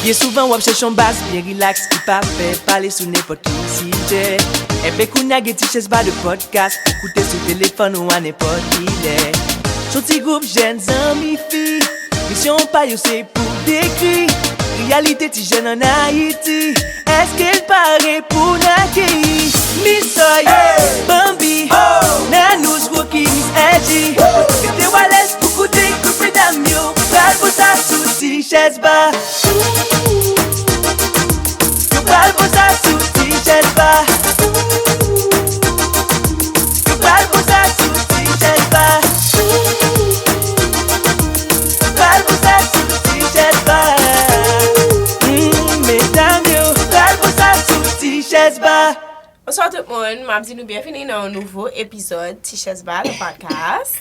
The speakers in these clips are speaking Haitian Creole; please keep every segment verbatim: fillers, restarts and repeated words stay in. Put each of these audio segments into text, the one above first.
Byen souvan w ap chèche yon baz byen rilaks ki pa pè pale sou nenpòt ki sijè. Enben kounye a gen Ti Chèz Ba de pòdkas pou koute sou telefòn ou a nenpòt ki lè. S on ti gwoup jèn zanmi fi, misyon pa yo se pou dekri reyalite ti jèn ann Ayiti. Èske l pare pou n akeyi Miss Soy, Bambi, Nanouch, Rocky, Miss Angie? Mete w alèz pou koute gwoup medam yo pral poze sa sou ti chèz ba. Yo pral poze sa sou ti chèz ba. Yo pral poze sa sou ti chèz ba. Yo pral poze sa sou ti chèz ba. Hmm, medam yo pral poze sa sou ti chèz ba. Bonswa tout moun, m ap di nou byenvini nan yon nouvo epizòd Ti Chèz Ba, le podcast.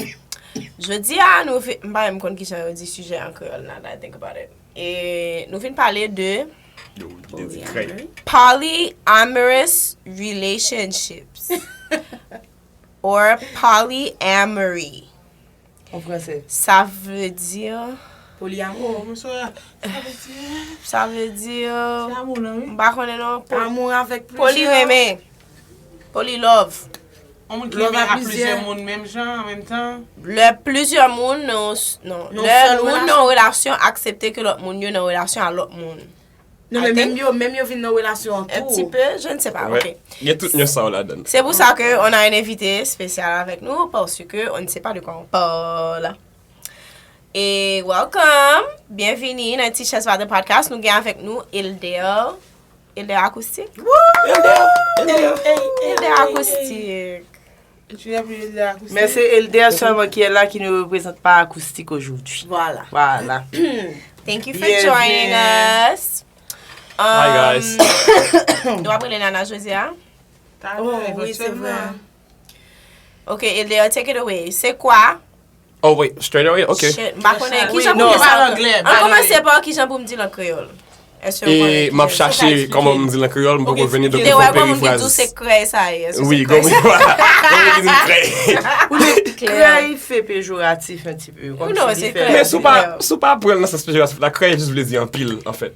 Jodi a, nou vin, m pa menm konn kijan yo di sijè an kreyòl, now that I think about it. E nou vin pale de Yo, li te di krèy. Polyamorous relationships or polyamory. An fransè. Sa vle di, Polyamour. Sa vle di, sa vle di, se amour lan, wi. M pa konnen non. Amour avec plusieurs. Poly renmen. Poly love. Yon moun ki renmen a plizyè moun menm jan an menm tan. Lè plizyè moun nan, non, lè moun nan yon relasyon aksepte ke lòt moun yo nan relasyon a lòt moun. Non, men menm yo, menm yo vin nan relasyon an tou. Un petit peu, je ne sais pas, ok. Gen tout nyans sa yo ladan. Se pou sa ke on a un invité spécial avec nous, parce que on ne sait pas de quoi on parle. E welcome, byenvini nan Ti Chèz Ba de podcast. Nou gen avèk nou Elder. Elder Akoustik. Elder, Elder, Elder Akoustik. Men se Elder sèlman ki la ki ne reprezant pa Akoustik aujourd'hui. Voilà. Voilà. Thank you for joining us. Hi, guys. Nou ap rele Nana José a? Oh, wi, se vre. Ok, Elder, take it away. C'est quoi? Oh, wait, straight away? Ok. Shit, m pa konnen kijan pou m di sa. An kòmanse pa kijan pou m di l an kreyòl. E m ap chache kòman m di l an kreyòl, m poko vini, donk m fè yon peri fraz. Wi, kòman m di l an kreyòl? Krèy fè pejoratif un petit peu. Non, se krèy. Men si w pa, si w pa pran l nan sans pejoratif la, krèy jis vle di anpil, anfèt.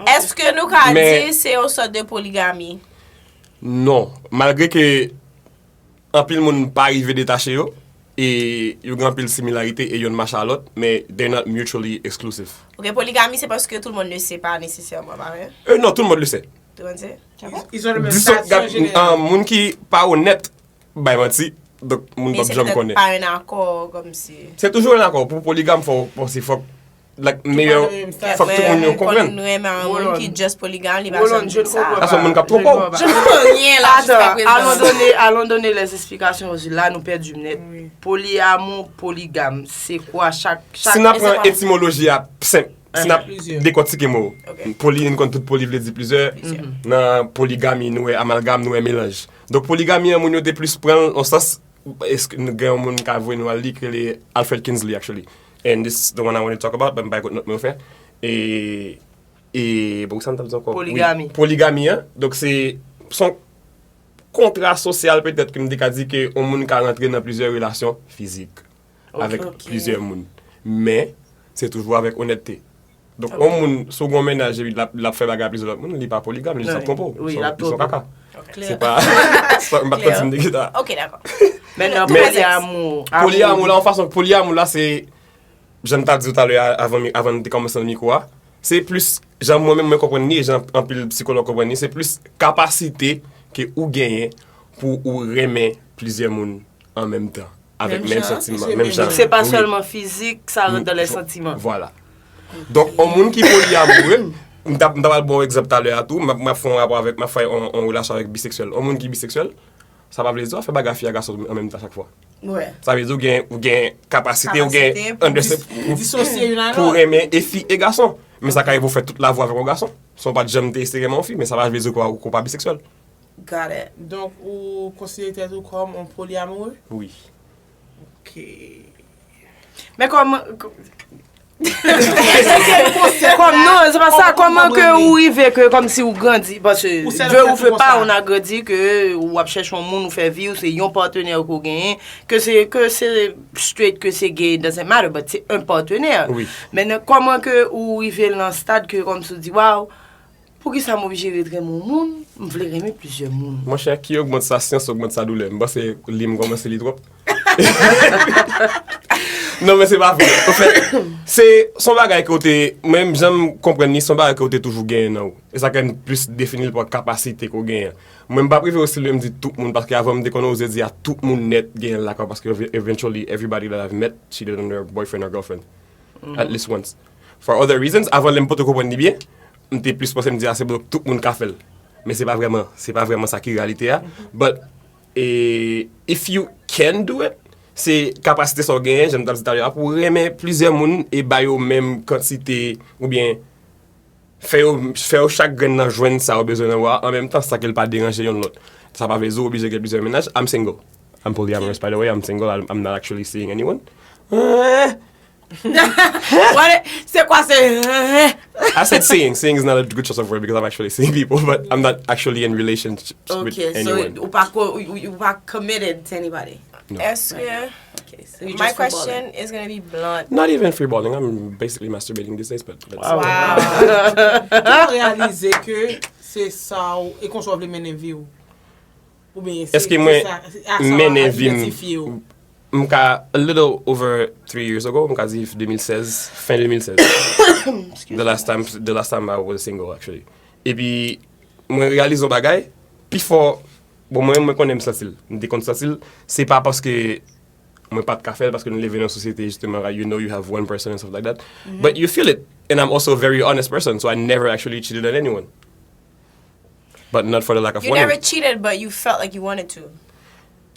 Èske nou ka di se yon sòt de poligami? Non. Malgre ke anpil moun pa rive detache yo, e yo gen anpil similarite e youn mache a lòt, men they're not mutually exclusive. Ok, poligami se paske tout le monde ne sait pas nécessairement, pa vre? Euh, non, tout le monde le sait. Tout le monde sait? Disons, moun ki pa onèt bay manti, donk moun p ap janm konnen. Men se petèt pa un accord, kòmsi. Se toujou un accord. Pou poligam, fò, fò, se fòk Like, meyè, fòk tout moun yo konprann. Konn renmen yon moun ki just poligam, li pa janm di sa. Sa se yon moun k ap twonpe w. Je ne peux rien là jusqu'à présent. Attends, allons donner, allons donner les explications, paske la nou pèdi m nèt. Polyamour, poligam, se kwa chak, chak... Si n ap pran etimoloji a senp, si n ap dekòtike mo, poli, nou konn tout poli vle di plizyè. Nan poligami, nou wè amalgam, nou wè melanj. Donk, poligami an, moun yo te plis pran l nan sans, èske nou gen yon moun k ap voye nou al li, ki rele Alfred Kinsley, actually. And this is the one I want to talk about, but m pa gen kot nòt mwen fè. E, e, bon, sa m t ap di ankò? Poligami. Wi, poligami an. Donk, se, se yon kontra sosyal, petèt, ke m te ka di ke yon moun ka rantre nan plizyè relasyon fizik avèk plizyè moun. Men, se toujou avèk onètete. Donk, yon moun, si w gen yon mennaj epi l ap, l ap fè bagay a plizyè lòt moun, li pa poligam, li jis ap twonpe w. Wi, li ap twonpe w. Se pa, se pa, m pa t konn si m te gentan. Ok, dakò. Men nan polyamou, polyamou la, yon fason, polyamou la, se, jan m t ap di w talè a, avan, avan n te kòmanse nan mikwo a, se plis, jan mwen menm mwen konprann li, e jan anpil sikològ konprann li, se plis kapasite ke ou genyen pou ou renmen plizyè moun an menm tan, avèk menm santiman, menm jan. Se pa sèlman fizik, sa rant dan lè santiman. Vwala. Donk, yon moun ki poliamoure, m t ap, m t ap al ba w egzanp talè a tou, m ap, m ap fè yon rapò avèk, m ap fè yon, yon relasyon avèk biseksyèl. Yon moun ki biseksyèl, sa pa vle di w ap fè bagay fi a gason an menm tan chak fwa. Sa vle di w gen, ou gen kapasite, ou gen understand pou, pou renmen e fi e gason. Men sa ka rive w fè tout lavi w avèk yon gason. Si w pa t janm te eseye renmen yon fi, men sa pa vle di w ke w pa biseksyèl. Got it. Donk, ou konsidere tèt ou kòm yon polyamoure? Wi. Ok. Men kòman, Kòm non, se pa sa, kòman ke ou rive ke kòmsi ou grandi, paske vle ou vle pa, ou nan grandi ke ou ap chèche yon moun, ou fè vi, ou se yon patnè ke ou genyen, ke se, ke se straight, ke se gay, it doesn't matter, but se yon patnè. Men kòman ke ou rive nan stad ke kòmsi ou di, waw, poukisa m oblije ret renmen yon moun, m vle renmen plizyè moun? Monchè, ki ogmant sa syans, ogmant sa doulè. M panse li, m kòmanse li twòp. Non, men se pa vre. Anfèt, se, se yon bagay ke w te, mwen menm, jan m konprann li, se yon bagay ke w te toujou genyen nan ou. E sa k fè m plis defini l pa kapasite ke w genyen. Mwen, m pa p rive osi lwen m di tout moun, paske avan m te konn oze di a tout moun nèt genyen l lakay, paske ev-, eventually, everybody that I've met cheated on their boyfriend or girlfriend. At least once. For other reasons, avan lè m potko konprann li byen, m te plis panse m di a se bon, tout moun ka fè l. Men se pa vrèman, se pa vrèman sa ki reyalite a. But, e, if you can do it, se kapasite sa w genyen, jan m t ap di talè a, pou w renmen plizyè moun e ba yo menm kantite, oubyen fè yo, fè yo chak grenn nan jwenn sa yo bezwen nan ou a, an menm tan, san ke l pa deranje yonn lòt. Sa pa vle di w oblije gen plizyè mennaj. I'm single. I'm polyamorous, by the way. I'm single. I'm, I'm not actually seeing anyone. Eh. What? Se kwa se? I said seeing. Seeing is not a good choice of word because I'm actually seeing people, but I'm not actually in relationships with anyone. Okay, so ou pa ko-, ou, ou, ou pa committed to anybody? No. Èske, okay, so you just freeballing. My question is gonna be blunt. Not even freeballing. I'm basically masturbating these days, but that's... Wow. Wow. Ou realize ke se sa w, e konsa w vle mennen vi w? Oubyen se, èske mwen mennen vi m, m ka, a little over three years ago, m ka di de mil sèz, fen de mil sèz. The last time, the last time I was single, actually. Epi, mwen reyalize yon bagay, pifò, bon, mwen, mwen konnen m santi l. M te konn santi l, se pa paske mwen pa t ka fè l, paske nou leve nan sosyete, justement, like, you know you have one person and stuff like that. But you feel it. And I'm also a very honest person, so I never actually cheated on anyone. But not for the lack of wanting. You never cheated, but you felt like you wanted to.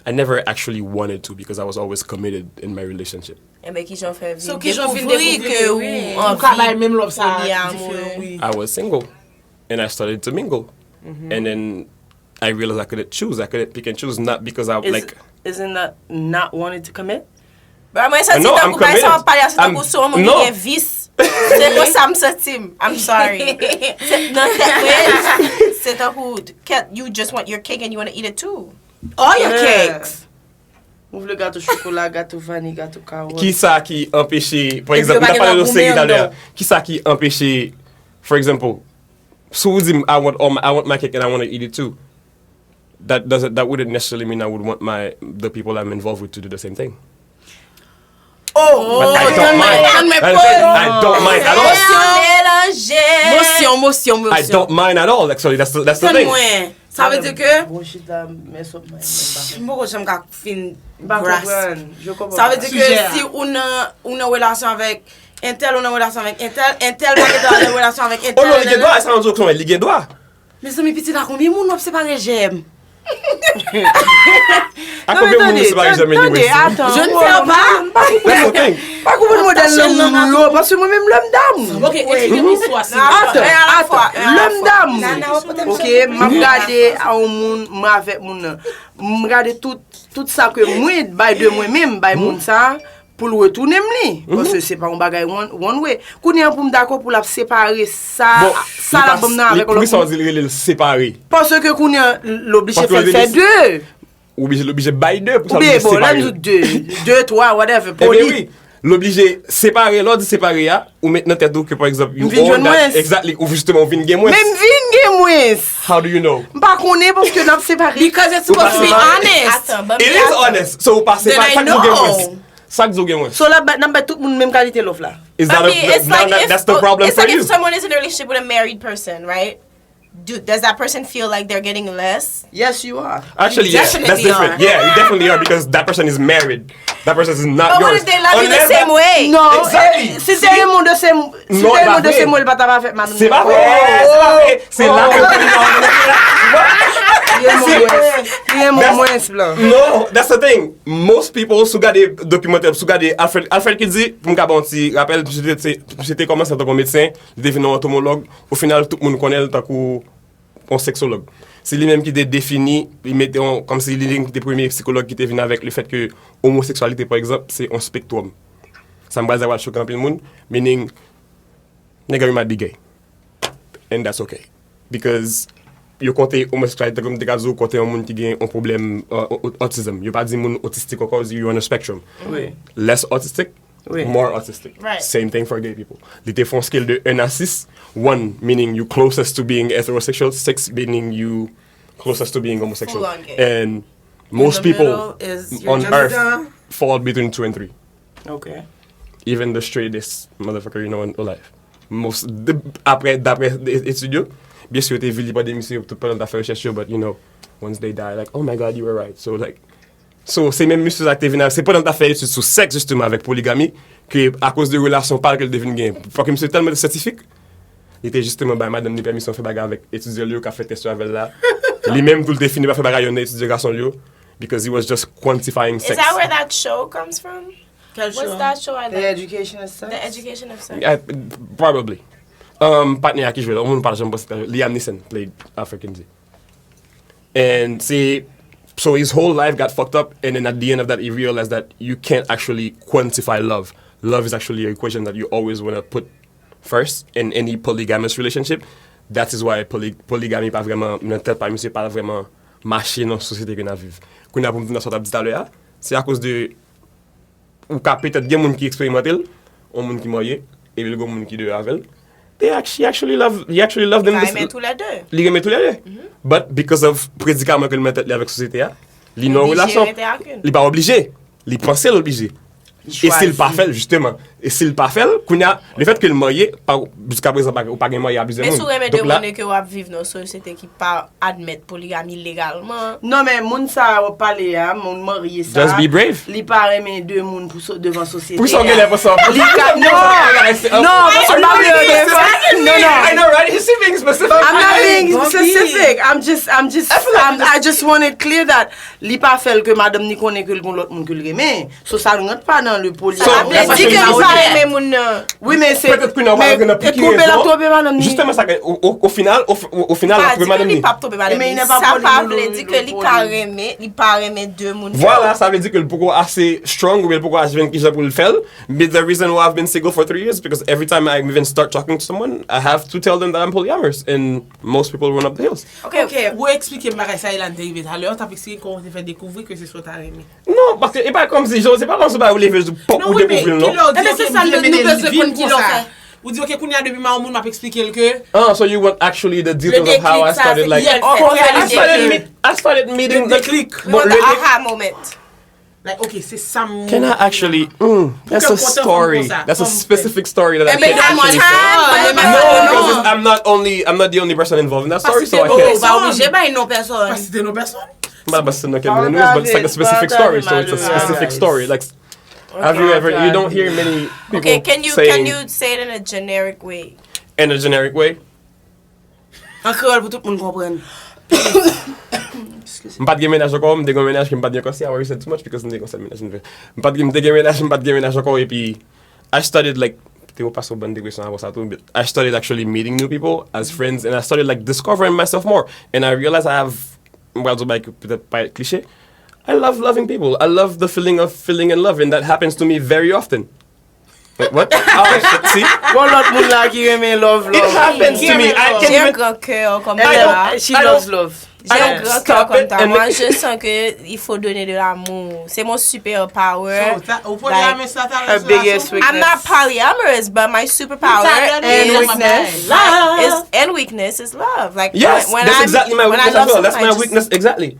I never actually wanted to because I was always committed in my relationship. Enben, kijan w fè vin dekouvri ke ou anvi premye amour? I was single and I started to mingle. And then I realized I couldn't choose. I couldn't pick and choose, not because I, like, isn't that not wanting to commit? Bra, mwen santi tankou bagay sa w ap pale a, se tankou se yon moun ki gen vis. Se konsa m santi m. I'm sorry. Se, nan tèt mwen, se tankou, kèt, you just want your cake and you wanna eat it too. All your cakes. Ou vle gato chokola, gato vaniy, gato kawòt. Kisa ki anpeche, pa egzanp, nou t ap pale de seri talè a. Kisa ki anpeche, for example, si w di m, I want all my, I want my cake and I wanna eat it too. That doesn't, that wouldn't necessarily mean I would want my, the people I'm involved with to do the same thing. Oh, but I don't mind. I don't mind at all. Mosyon, mosyon, mosyon. I don't mind at all, actually. That's the, that's the thing. Sa vle di ke... Bon, chita, men sòt mwen, m poko janm ka fin grasp. Sa vle di ke si ou nan, ou nan relasyon avèk entèl, ou nan relasyon avèk entèl, entèl pa gentan nan relasyon avèk entèl. Oh non, li gen dwa, sa yon jòk, li gen dwa. Mezanmi, pitit, a konbyen moun w ap separe jèm? A konbyen moun ou separe jèm anyway? Tande, atan. Je ne sais pas. That's the thing. Pa konprann modèl nan moun ou yo, paske mwen menm lè m damou. Ok, eksplike m istwa, silvouplè. Atan, atan, lè m damou. Ok, m ap gade a yon moun, mwen avèk moun nan. M gade tout, tout sa ke mwen bay de mwen menm, bay moun sa. Pou l retounen m li. Paske se pa yon bagay one, one way. Kounye a pou m dakò pou l ap separe sa, sa l ap ban m nan avèk lòt moun. Poukisa w di l rele l separe? Paske kounye a l oblije fè l fè de. Ou oblije, l oblije bay de pou sa l oblije separe. Oubyen bon, lè m di de, de, twa, whatever, poli. Ebyen wi, l oblije separe, lè w di separe a, ou met nan tèt ou ke, pa egzanp, you own that, exactly, ou justement, ou vin gen mwens. Men m vin gen mwens. How do you know? M pa konnen paske n ap separe. Because it's supposed to be honest. It is honest. So, ou pa separe, sa k di w gen mwens? Sa k di w gen mwens? So, l ap bay, n ap bay tout moun menm kalite love la. Is that a, I mean, it's like, that's the problem for you. It's like if someone is in a relationship with a married person, right? Do, does that person feel like they're getting less? Yes, you are. Actually, yeah, that's different. Yeah, you definitely are because that person is married. That person is not yours. But what if they love you the same way? No, exactly. Si te renmen w the same, si te renmen w the same way, l pa t ap avèk m. Se pa vre, se pa vre. Se la ke w pran nan anvlòp la. Li renmen w mwens. Li renmen w mwens, blan. No, that's the thing. Most people, si w gade dokimantè, si w gade Alfred, Alfred ki di, pou m ka ba w yon ti rapèl, misye te, misye te kòmanse antanke yon medsen, li te vin yon antomològ, o final, tout moun konnen l tankou yon seksològ. Se li menm ki te defini, li mete yon, kòmsi li menm ki te premye sikològ ki te vin avèk lefèt ke omoseksyalite, pa egzanp, se yon spektwòm. Sa m pral di a pral choke anpil moun, meaning, nèg yo mad li gay. And that's okay. Because yo konte omoseksyalite tankou m te ka di w, konte yon moun ki gen yon pwoblèm uh, autism. Yo pa di moun otistik ankò, yo on a spectrum. Wi. Less autistic, Wi. More autistic. Right. Same thing for gay people. Li te fè yon scale de un à six. One, meaning you closest to being heterosexual. Six, meaning you closest to being homosexual. Full on gay. And most In the people middle is you're on just- earth fall between two and three. Okay. Even the straightest motherfucker you know in alive. Most, the, apre, dapre etid yo, byen si yo te vilipande misye tout pandan l t ap fè rechèch yo, but you know, once they die, like, oh my God, you were right. So, like, so, se menm misye sa ki te vin, se pandan l t ap fè etid sou sèks, jisteman, avèk poligami, ke akoz de relasyon pa l ke l te vin gen. Fòk misye tèlman te syantifik, li te jisteman bay madanm li pèmisyon fè bagay avèk etidyan li yo k ap fè tès yo avè l la. Li menm tou, l te fini pa fè bagay yo nan etidyan gason li yo, because he was just quantifying Is sex. That where that show comes from? Kèl What's show? That show I The like? Education of Sex? The Education of Sex. Yeah, probably. Um, patnè a ki jwe l, yon moun pa janm panse Liam Neeson played African Z. And se, so his whole life got fucked up, and then at the end of that, he realized that you can't actually quantify love. Love is actually an equation that you always want to put first in any polygamous relationship. That is why poly, polygamy pa vrèman, nan tèt pa misye, pa vrèman mache nan sosyete ke n ap viv. Kounye a pou m vin nan sa w t ap di talè a, se akoz de ou ka petèt gen moun ki eksperimante l, yon moun ki marye, epi l gen yon moun ki deyò avè l. They actually, actually love, he actually love them. Ka renmen tou lè de. Li renmen tou lè de. But because of predikaman ke l met tèt li avèk sosyete a, li nan Oblije relasyon. Rete ak youn. Li pa oblije. Li panse l oblije. E si l pa fè l, jisteman. E si l pa fè l, kounye a, le fèt ke l marye, pa, jiska prezan, pa, ou pa gen marye a plizyè moun. Men si w renmen de moun e ke w ap viv nan yon sosyete ki pa admèt poligami legalman. Non, men moun sa a w ap pale a, moun marye sa. Just be brave. Li pa renmen de moun pou so, devan sosyete. Pou sa w gen lè pou sa. Li ka, non, non, paske m pa vle yo defan. Non, non. I know, right? He's being specific. I'm not being specific. I'm just, I'm just, I'm, I just want it clear that li pa fè l ke madanm ni konnen ke l gon lòt moun ke l renmen. So sa rantre pa nan le poly. So, Sa pa vle di ke li pa renmen moun nan. Wi, men se. Petèt kounye a w pa rentre nan piki Twonpe l ap twonpe madanm ni. Jisteman, sa ke, o, o, o final, o, o, o final, l ap twonpe madanm ni. Li p ap twonpe madanm Men ni. li pa Sa poli, pa nou, vle nou, di ke nou, li poli. Ka renmen, li pa renmen de moun. Vwala, sa vle di ke l poko ase strong oubyen l poko ase jwenn kijan pou l fè l. But the reason why I've been single for three years because every time I even start talking to someone, I have to tell them that I'm polyamorous, and most people run up the hills. Ok, ok. Ou eksplike m bagay sa Elan te rive talè, ou t ap eksplike kòman ou te fè dekouvri ke se sa w ta renmen. Non, paske e pa kòmsi, jan, se pa kòmsi w leve jou pòp Non, ou wi, men dekouvri l, kilè non. ou di Ebyen, ok, se sa m vle nou, mennen nou l bezwen vin konn ki konsa. sa. Ou di ok, kounye a depi m a yon moun m ap eksplike l ke Ah, so you want actually the details of how I started, like, Yes, oh, oh, okay, I the started, declic. meet, I started meeting Le the, declic. We bon, want le the dec- aha moment. Like, ok, se sa m. Can I actually? Mm, that's a story. That's a specific story that I Ebyen, can't donn mwen actually tan, say. donn mwen No, tan. Because I'm not only I'm not the only person involved in that story, so I Oh, can't. pa oblije bay non pèsòn. Pa site non pèsòn. M pa pase nan kèl moun, but it's like a specific story, so it's a specific story. Like, have you ever? You don't hear many people Okay, can you saying can you say it in a generic way? In a generic way. An kreyòl pou tout moun konprann. M pa t gen mennaj ankò, m te gen mennaj ke m pa t gen ankò. See, I already said too much because m te gen sèl mennaj m te fè. M pa t gen, m te gen mennaj, m pa t gen mennaj ankò, epi I started, like, te pase yon bann depresyon apre sa tou, but I started actually meeting new people as friends, and I started, like, discovering myself more, and I realized I have, m pral di yon bagay ki petèt parèt klise, I love loving people. I love the feeling of feeling in love, and that happens to me very often. Wait, what? Oh, shit, see? Bon, lòt moun la ki renmen love, It love. happens to me. I can't J'ai un even. grand cœur comme I ça. Don't, She I loves don't, love. J'ai I un don't grand cœur stop comme it ça. and Moi, make je sens que il faut donner de l'amour. C'est mon super power. So, ta- ou pran la men sa ta Her biggest I'm not weakness. Polyamorous, but my superpower Talent And is, weakness. is and weakness is love. Like Yes, when, when that's I'm, exactly my when I weakness love as well. That's someone, my I just- weakness exactly.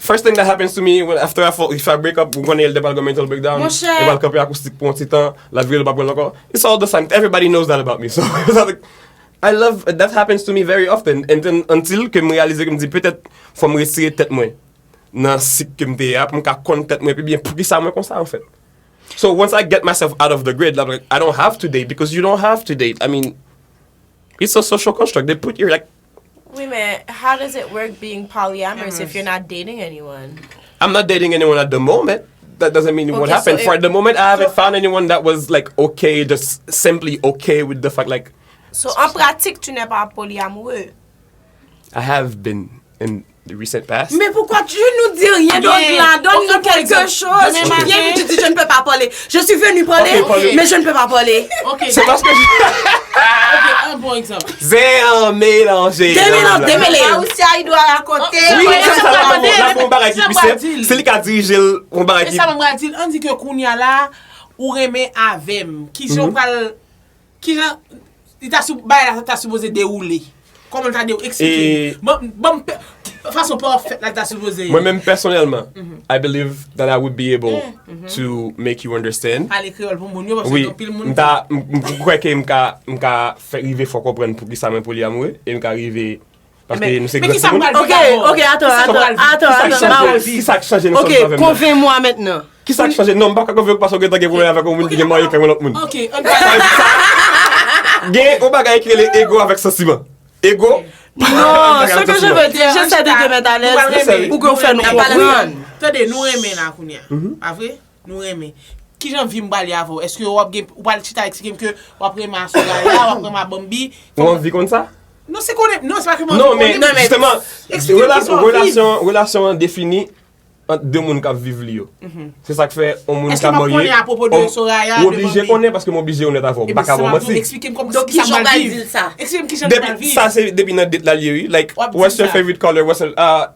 First thing that happens to me when, after I fall, if I break up, ou konnen Elder pral gen mental breakdown. Monchè. Li pral kanpe akoustik pou yon ti tan, l ap vire, l pa pran l ankò. It's all the same. Everybody knows that about me. So, it's not like, I love, that happens to me very often. And then, until ke m reyalize ke m di, petèt, fò m retire tèt mwen nan sik ke m te ye a, pou m ka konn tèt mwen pi byen. Poukisa mwen konsa, anfèt? So, once I get myself out of the grid, I'm like, I don't have to date because you don't have to date. I mean, it's a social construct. They put you, like, Oui, mais how does it work being polyamorous if you're not dating anyone? I'm not dating anyone at the moment. That doesn't mean it won't Okay, so happen. it- For at the moment, I haven't found anyone that was, like, okay, just simply okay with the fact, like, So, en pratique, tu n'es pas polyamoureux. I have been in the recent past. Mais pourquoi tu nous dis rien d'autre là? Donne-nous quelque chose. Tu viens et tu dis, je ne peux pas parler. Je suis venu parler, mais je ne peux pas parler. C'est parce que je... Ok, un bon exemple. Zè an melanje. Demele, demele. Mauricia, il doit raconter. Wi, se sa la pou la pou yon bagay ki pi senp. Se li ka dirije l yon bagay E ki. Sa mwen di, an di ke kounye a la, ou renmen avè m. Kijan ou pral, kijan li ta sou, bagay la ta sipoze dewoule. Kòman l ta dewoule? Eksplike. Ban m, ban m, fason pafèt la ta sipoze. Mwen menm pèsonèlman, I believe that I would be able to make you understand. Pale kreyòl pou moun yo, paske Wi, gen anpil moun. M ta, m m kwè ke m ka, m ka fè rive fè w konprann poukisa mwen polyamoure, e m ka rive, paske nou se Men gran kisa m timoun. pral Ok, ok, attends, attends, attends, attends, Maurice. Kisa k chanje nan Ok, sòl avè m? Convainc-moi maintenant. Kisa k chanje? Non, m pa ka konvenk ou paske w gentan gen pwoblèm avèk yon moun ki gen marye kay yon lòt moun. Ok, Gen yon bagay ki rele ego avèk santiman. Ego. Non, ce que je veux dire, j'essaie de te mettre à l'aise pour que vous faites nous comprendre. Tande, nou renmen la kounye a. Pa vre? Nou renmen. Kijan vi m pral ye avè w? Èske w ap gen, ou pral chita eksplike m ke w ap renmen a Soraya, w ap renmen a Bambi? Ou anvi konn sa? Non, se konnen, non, se pa ke mwen Non, anvi men konnen. Jisteman, Eksplike m kisa w ap viv. Relasyon an defini ant de moun k ap viv li yo. Se sa k fè yon moun Èske ka m ap konnen marye, apopo de Soraya, ou de oblije Bambi? Konnen paske m oblije konnen avè w. M pa ka ba w manti. Eksplike m kòman Donk, kisa m kijan w pral pral viv. di l sa? Eksplike m kijan m pral Depi viv. Sa se depi nan date la l ye wi. Like, W ap di what's your sa. Favorite color? What's your, uh,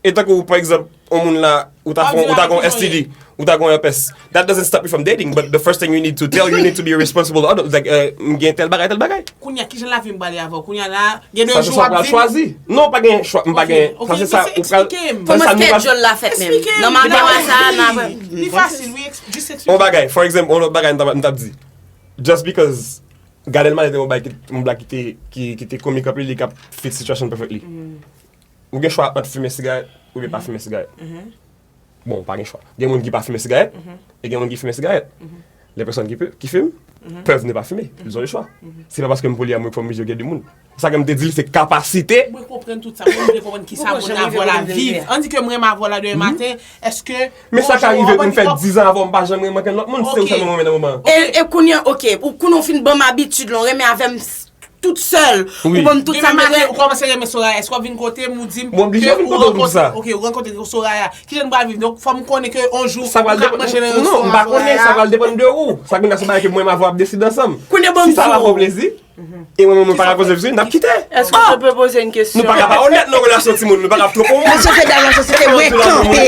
e tankou pa egzanp, yon moun la, ou ta W ap fon, di ou ta la gon ki S T D, ou ta gon herpes. That doesn't stop you from dating, but the first thing you need to tell, you need to be a responsible adult. Like, uh, m gen tel bagay, tel bagay. Kounye a, kijan lavi m pral ye avè w? Kounye a la, gen de Sa se jou sa w w ap pral di m. Chwazi. Non, pa gen chwa, m pa Ok, gen. ok, Sa se sa, ok, ou pral. eksplike m. Sa se Kòman sa nou pral. Schedule la fèt menm? Eksplike m. Nan maten an sa, nan apre. Li fasil, wi. Jis eksplike. Yon bagay, for example, yon lòt bagay m t ap, m t ap di. Just because Gad Elmaleh te yon bagay ki, yon blag ki te, ki, ki te komik anpil, li k ap fit situation perfectly. Ou gen chwa ant fimen sigarèt oubyen pa fimen sigarèt. Bon, ou pa gen chwa. Gen moun ki pa fimen sigarèt, e gen moun ki fimen sigarèt. Les personnes qui, pu- qui fument peuvent ne pas fumer. Ils ont le choix. Se pa paske m polyamorik fò m oblije gen de moun. Sa ke m te di l, se kapasite. Mwen konprann tout sa, mwen vle konprann kisa moun avè w la viv. An di ke m renmen avè w la demen maten, èske Men sa ka rive pou m fè diz an avè w, m pa janm renmen ankenn lòt moun, se ou sèlman mwen renmen nan moman an. E, e kounye a, ok, ou kounye a w fin ban m abitid la, w renmen avè m s- tout sèl, ou ban m tout sa m Demen maten, bezwen. Ou kòmanse renmen Soraya, èske w ap vin kote m ou di m Mwen oblije vin kote w pou sa. Ok, ou rankontre Soraya. Kijan nou pral viv? Donk, fò m konnen ke yon jou, Sa pral depann. Non, m pa konnen, sa pral depann de ou. Sa kounye a se bagay ke mwen m avè w ap deside ansanm. Kounye a ban m Si sa pa fè w sou. Plezi, e mwen menm mwen pa ka koze plezi, n ap kite. Est-ce que je peux poser une question? Nou pa ka pa onèt nan relasyon timoun, nou pa ka twonpe yon moun. Mesye se dal nan sosyete mwen kanpe.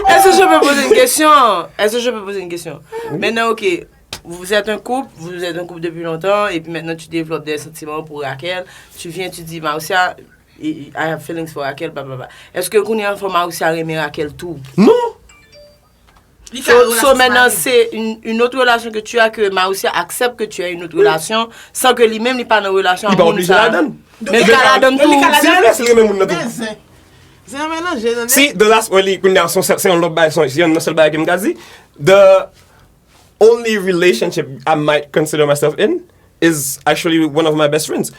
Est-ce que je peux poser une question? Est-ce que je peux poser une question? Maintenant, ok, vous êtes un couple, vous êtes un couple depuis longtemps, et puis maintenant tu développes des sentiments pour Raquel. Tu viens, tu dis, Marcia, I have feelings for Raquel, blablabla. Est-ce que kounye a fò Marcia renmen Raquel tou? Non. So, so maintenant, c'est une, une autre relation que tu as, que Marcia accepte que tu as une autre relation, sans que li menm li pa nan relasyon Li ak pa moun oblije sa. ladann. Men li ka ladann tou. Si l vle, si l renmen moun nan tou. Men zen. Zen an melanje, zen. Si, the last, well, li kounye a se yon sèl, se yon lòt bagay, se yon, se yon nan sèl bagay ke m ka di. The only relationship I might consider myself in is actually one of my best friends.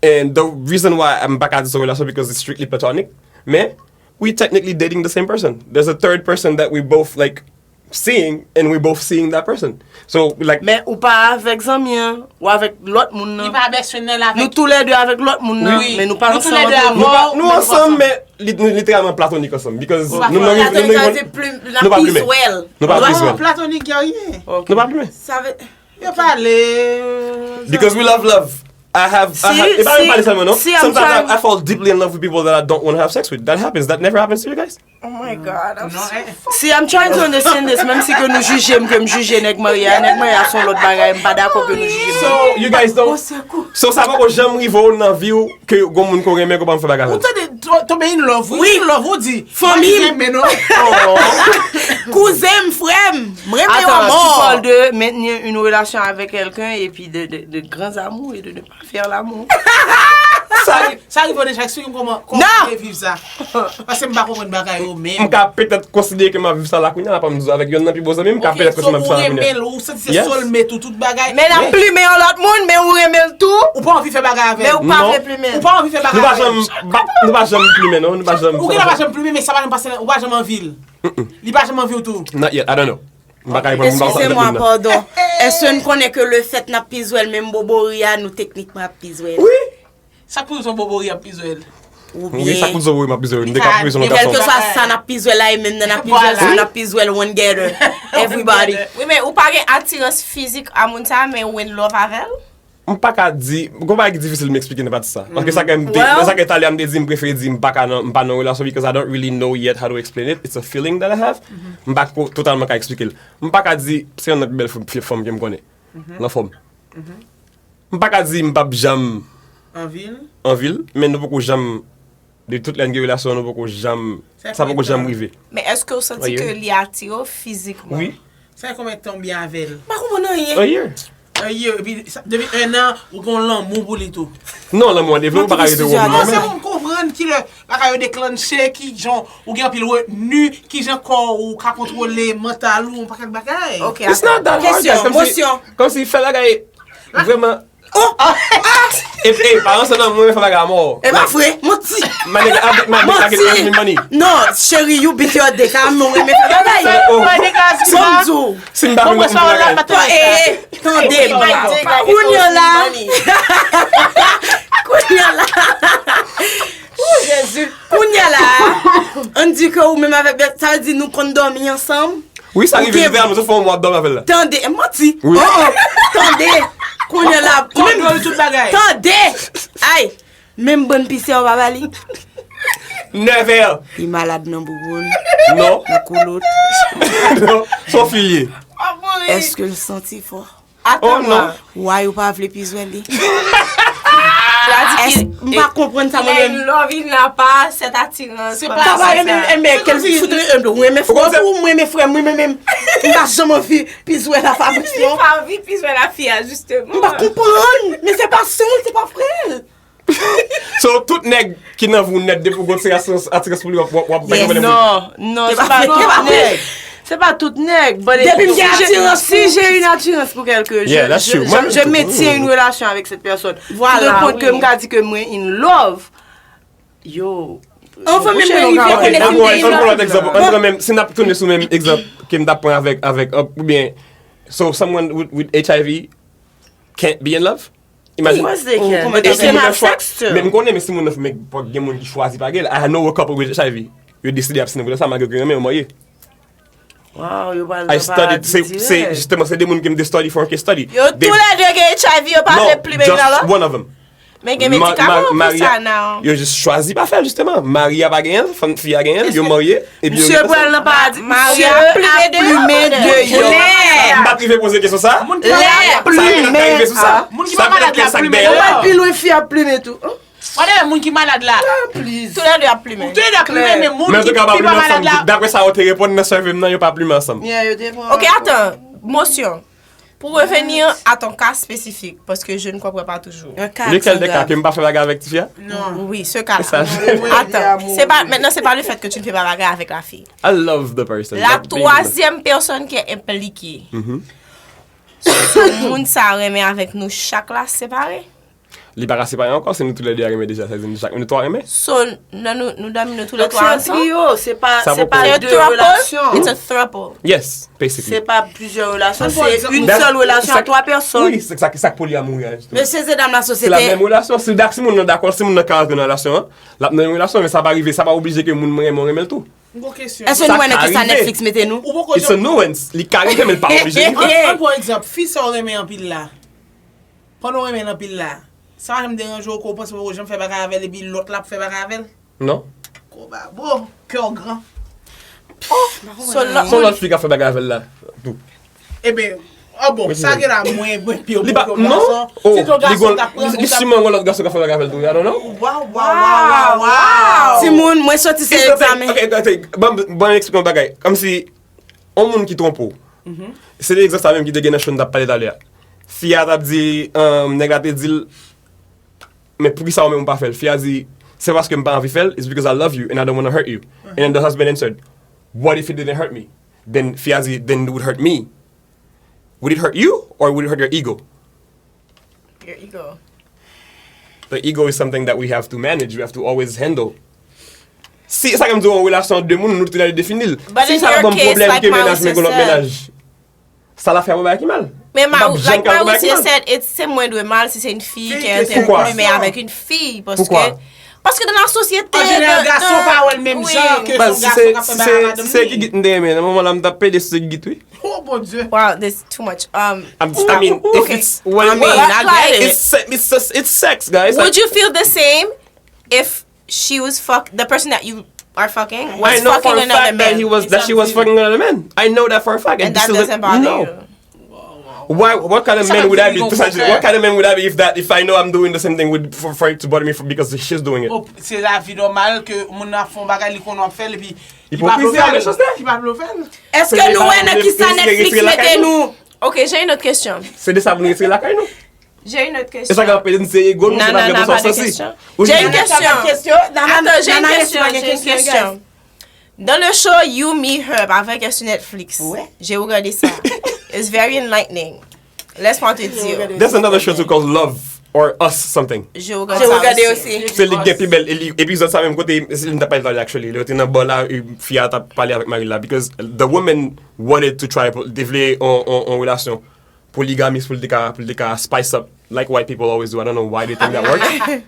And the reason why m pa ka di se yon relasyon because it's strictly platonic. Men, we technically dating the same person. There's a third person that we both like seeing and we both seeing that person. So, like, Men ou pa avèk zanmi an, ou avèk lòt moun Li nan. pa best friend nan avèk. Nou toulèdou avèk lòt moun nan, Wi. men nou pa Nou ansanm toulèdou avèk avè nou. nou pa, w. nou ansanm, men li, nou literalman platonik ansanm. Because Nou pa nou nan Platonik nou sa nan vle plim, nou pa nan plimen. plis wèl. Nou pa Non, plimen. Platonik, y a rien. Nou pa plimen. Sa vle Yo pale. Because we love love. I have, I Si, have, e pa menm si, pale sèlman, non? si I'm Sometimes trying- I, I fall deeply in love with people that I don't want to have sex with. That happens. That never happens to you guys. Oh my God, I'm Non, so eh, See, I'm trying to understand this. Menm si ke nou jije m, ke m jije nèg marye a, nèg marye a se yon lòt bagay, m pa dakò ke nou jije m. So, you guys don't. So, sa poko janm rive w nan vi w ke gon moun ko renmen ko pa fè bagay avè ou l. Tande, to- tonbe in love, wi. Wi. In love, ou di. Fanmi m. Mwen renmen, non. Kouzen m, frè m, m renmen yo Attends, tu anmò. parles de maintenir une relation avec quelqu'un et puis de, de, de grands amours et de ne pas faire l'amour. Sa, sa rive deja, eksplike m kòman, kòman Non. ou te viv sa. Paske m pa konprann bagay yo, men. M ka petèt konsidere ke m ap viv sa la kounye a, pa m di avèk yonn nan pi bon zanmi m, m ka Ok, petèt so konsidere m ap ou viv sa la renmen kounye a. L, ou santi se Yes. Soulmate ou, tout bagay. Men l ap plimen yon lòt moun, men ou renmen l tou. Ou pa anvi fè bagay avè Men l. ou pa Non. vle plimen. Ou pa anvi fè bagay Nou pa avè l. janm, pa- nou pa janm plimen, non. Nou pa janm. Ou gentan pa janm plimen, men sa pa janm pase, ou pa janm anvi l. Li pa janm anvi w tou. Not yet, I don't know. M pa ka reponn, m pa ka Excusez-moi, reponn. pardon. Èske n konnen ke le fèt n ap pizwèl menm bobori a, nou teknikman ap pizwèl? Wi. Sa k pou nou son bobori ap pizwèl. Wi, sa k pou di w wi, m ap pizwe l. M te ka pizwe l yon gason. Kèlkeswa sa n ap pizwe l la, e menm nan n ap pizwe l, si n ap pizwe l, one getter. Everybody. Wi, men ou pa gen atirans fizik a moun sa, men ou in love avè l? M pa ka di, gon bagay ki difisil m eksplike nan pati sa. Paske sa ke m te, sa ke talè a m te di, m prefere di m pa ka nan, m pa nan relasyon because I don't really know yet how to explain it. It's a feeling that I have. M pa ko totalman ka eksplike l. M pa ka di se yonn nan pi bèl fanm, fanm ke m konnen. Nan fòm. M pa ka di m p ap janm anvi l, men nou poko janm, de tout lè n gen relasyon, nou poko janm, sa poko janm rive. Men èske w santi ke li atire w fizikman? Wi. Sa fè konbyen tan w byen avè l? M pa konprann anyen. A year. A year, epi sa, depi en an, ou gen yon lanmou pou li tou. Non, lanmou an devlope, ou pa ka rete wòm. Non, se pou m konprann kilè bagay yo deklanche, ki jan ou gen anpil retni, ki jan kò ou ka kontwole mantal ou, yon pakèt bagay. Ok, atann. It's not that hard, guys. Kèsyon, mosyon. Kòmsi fè bagay vrèman. Oh! E, e, pa ansanm nan, mwen, mwen fè bagay a mò. E pa vre, manti. My nigga, I beat my dick like it earns me money. Non, cheri, you beat your dick. A mwen, mwen fè bagay. Oh. Manti. Si m pa vin, mwen fè bagay. Eh, eh, tande. Kounye a la. Kounye a la. Jezi. Kounye a la. Ann di ke ou menm avèk bèt, sa vle di nou konn dòmi ansanm? Wi, sa rive literalman, se fè yon mwa ap dòmi avè l la. Tande, manti. Wi. Oh, oh. Tande. Kounye a la. Kontwole tout bagay. Tande. Ay. Menm bann pisi a ou pa ba li? Never. Li malad nan bouboun. Non. Nan koulot. Non. Son filye. Èske l santi fò? Oh non. Why ou pa vle pizwèl li? M pa konprann sa mwen menm. Love, il n'a pas cette attirance. Se pa sa menm, enben kèl fout, ou renmen frè ou, ou renmen frè m, mwen menm, m pa janm anvi pizwèl a Fabrice non. Li pa anvi pizwèl a fi a, justement. M pa konprann, men se pa sè l, se pa frè l. So, tout nèg ki nan vi w nèt, depi w gon ti atirans, atirans pou li, w ap, w ap, w ap bay yon pwoblèm. Non, non, se pa tout nèg. Se pa tout nèg, but depi m gen atirans, si j'ai une attirance pour quelqu'un, je, je, je maintiens une relation avec cette personne. Voilà, wi. Pou yon pwen ke m ka di ke mwen in love, yo. Anfen, menm mwen rive konnen si m te in love. Ann pran lòt egzanp. Ann pran menm, si n ap tounen sou menm egzanp ke m t ap pran avèk, avèk, oubyen, so someone with, with H I V can't be in love? Imagine. Of course they can. But they can have sex still. Men m konnen, men si moun nan, men gen moun ki chwazi pa gen l. I know a couple with H I V. Yo deside abstine pou sa, malgre ke yo renmen, yo marye. Wow, yo pral nan paradi dirèk. Se, se, jisteman, se de moun ke m te study for a case study. Yo tou lè de gen H I V, yo pa vle plimen youn nan lòt? No, just one of them. Men gen medikaman pou sa, now. Yo jis chwazi pa fè l, jisteman. Mari a pa genyen l, fanm, fi a genyen l, yo marye. Misye pral nan paradi. Misye ap plimen deyò. M pa t rive poze kesyon sa. Lè plimen. Moun ki pa malad la ap plimen deyò. Ou pral pi lwen, fi ap plimen tou. Whatever, moun ki malad la. Tou lè de ap plimen. Tou lè de ap plimen, men moun ki pa malad la. Daprè sa yo te reponn nan survey m nan, yo pa plimen ansanm. Ok, atan. Mosyon. Pour revenir à ton cas spécifique, parce que je ne comprends pas toujours. Lequel des cas, ke m pa fè bagay avèk tifi a? Non. Oui, ce cas-là. Attends, c'est pas, maintenant, c'est pas le fait que tu ne fais pas bagay avec la fille. I love the person. La troisième personne qui est impliquée. Se moun sa renmen avèk nou chak la separe. Li pa ka separe ankò, se nou tou lè de a renmen deja, sa vle di nou chak, nou twa renmen. So, nan nou, nou dòmi nou tou lè twa ansanm? Donk, se yon triyo, se pa, se pa de relasyon. It's a throuple. Yes, basically. Se pa plizyè relasyon, se yon sèl relasyon a twa pèsòn. Wi, se sa, sa k polyamouri a, jisteman. Mesye, se dam lasosyete. Se la menm relasyon, si dak-, si moun nan dakò, si moun nan ka rantre nan relasyon an, l ap nan yon relasyon, men sa pa rive, sa pa oblije ke moun mwen renmen, renmen l tou. M gon kesyon. Èske nou wè nan kisa Netflix mete nou? It's a nuance. Li ka rive, men l pa oblije rive. Ann, ann pran egzanp, fi sa w renmen anpil la. Pandan w renmen l anpil la, sa pa janm deranje w ke w panse w poko janm fè bagay avè l epi lòt la ap fè bagay avè l? Non. Gwo babo, kè w gran. Oh, se yon lòt fi k ap fè bagay avè l la tou. Ebyen, oh bon, sa gen la mwen, mwen pye w pou gason. Si t yon gason t ap pran, li siman yon lòt gason k ap fè bagay avè l tou, I don't know. Waw, waw, waw, waw, waw. Timoun, mwen soti se egzamen. Ok, ok, ok. Ban m, ban m eksplike yon bagay. Kòmsi, yon moun ki twonpe w. Se de egzanp sa menm ki te gen nan show n t ap pale talè a. Fi a t ap di, um, nèg la te di l, men poukisa ou menm ou pa fè l? Fi a di, se paske m pa anvi fè l, it's because I love you and I don't wanna hurt you. And then the husband answered, what if it didn't hurt me? Then fi a di, then it would hurt me. Would it hurt you or would it hurt your ego? Your ego. The ego is something that we have to manage, we have to always handle. Si, sa ke m di w, yon relasyon de moun, nou tou lè de defini l. Si sa pa ban m pwoblèm ke mennaj mwen gon lòt mennaj, sa l ap fè a pa bagay ki mal. Men Maru, like Maru said, se mwen dwe mal si se yon fi ki enterese plimen avèk yon fi, paske Paske nan la sosyete, an jeneral, gason pa wè l menm jan ke se yon gason k ap fè bagay ak madanm li. Si se gigit m te renmen, nan moman la m t ap pede si se gigit wi. Oh Bondye. Wow, this is too much. Um, I mean, if okay. It's what it I mean, was. I get it. It's, it's, it's sex, guys. Would Like, you feel the same if she was fuck the person that you are fucking was I know for fucking a another fact that man? He was that she was fucking another man. I know that for a fact. And that This is doesn't bother no. You. Why? What kind of Sa man pa would I be? di To au such, contraire. What kind of man would I be if that if I know I'm doing the same thing with for, for it to bother me for, because she's doing it? Oh, se lavi nòmal ke moun nan ap fè yon bagay, li konnen w ap fè l, epi li pa Hypocrisie, vle fè les l. choses là. Li pa vle fè l. Est-ce que nou wè nan ki sa Netflix mete nou? Ok, j'ai une autre question. C'est de ça pour nous retirer la caille, non? J'ai une autre Et ça question. Quand on peut dire c'est égaux, nous, Non, c'est non, pas non, dans pas ce de sens-ci. Question. Oui, J'ai une mais- question. Attends, Attends, j'ai une Nana, question, Nana, j'ai une question, question. Dans le show You Me Her, pa vre ke sou Netflix. Ouais. J'ai regardé ça. It's very enlightening. Laisse-moi te dire. There's another show too called Love or Us something. J'ai regardé J'ai ça regardé aussi. Aussi. C'est les gars plus belles. Et l'épisode ça même côté, c'est une tapage actually. Là, t'es dans là, fille à parler avec Marie là, because the woman wanted to try, te vle en, en, en relation polygamiste pour le cas, pour le cas spice up, like white people always do. I don't know why they think that works.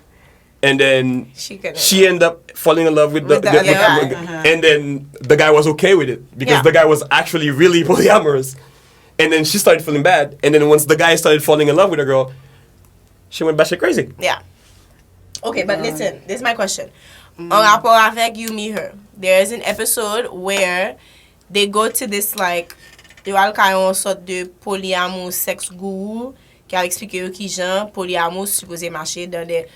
And then She couldn't. She ended up falling in love with the, With the the- other guy. with- and then the guy was okay with it because Yeah. The guy was actually really polyamorous. And then she started feeling bad. And then once the guy started falling in love with the girl, she went batshit crazy. Yeah. Okay, but listen, this is my question. En rapport avec You Me Her, there is an episode where they go to this like, yo al kay yon sòt de polyamour sex guru ki al eksplike yo kijan polyamour sipoze mache dans des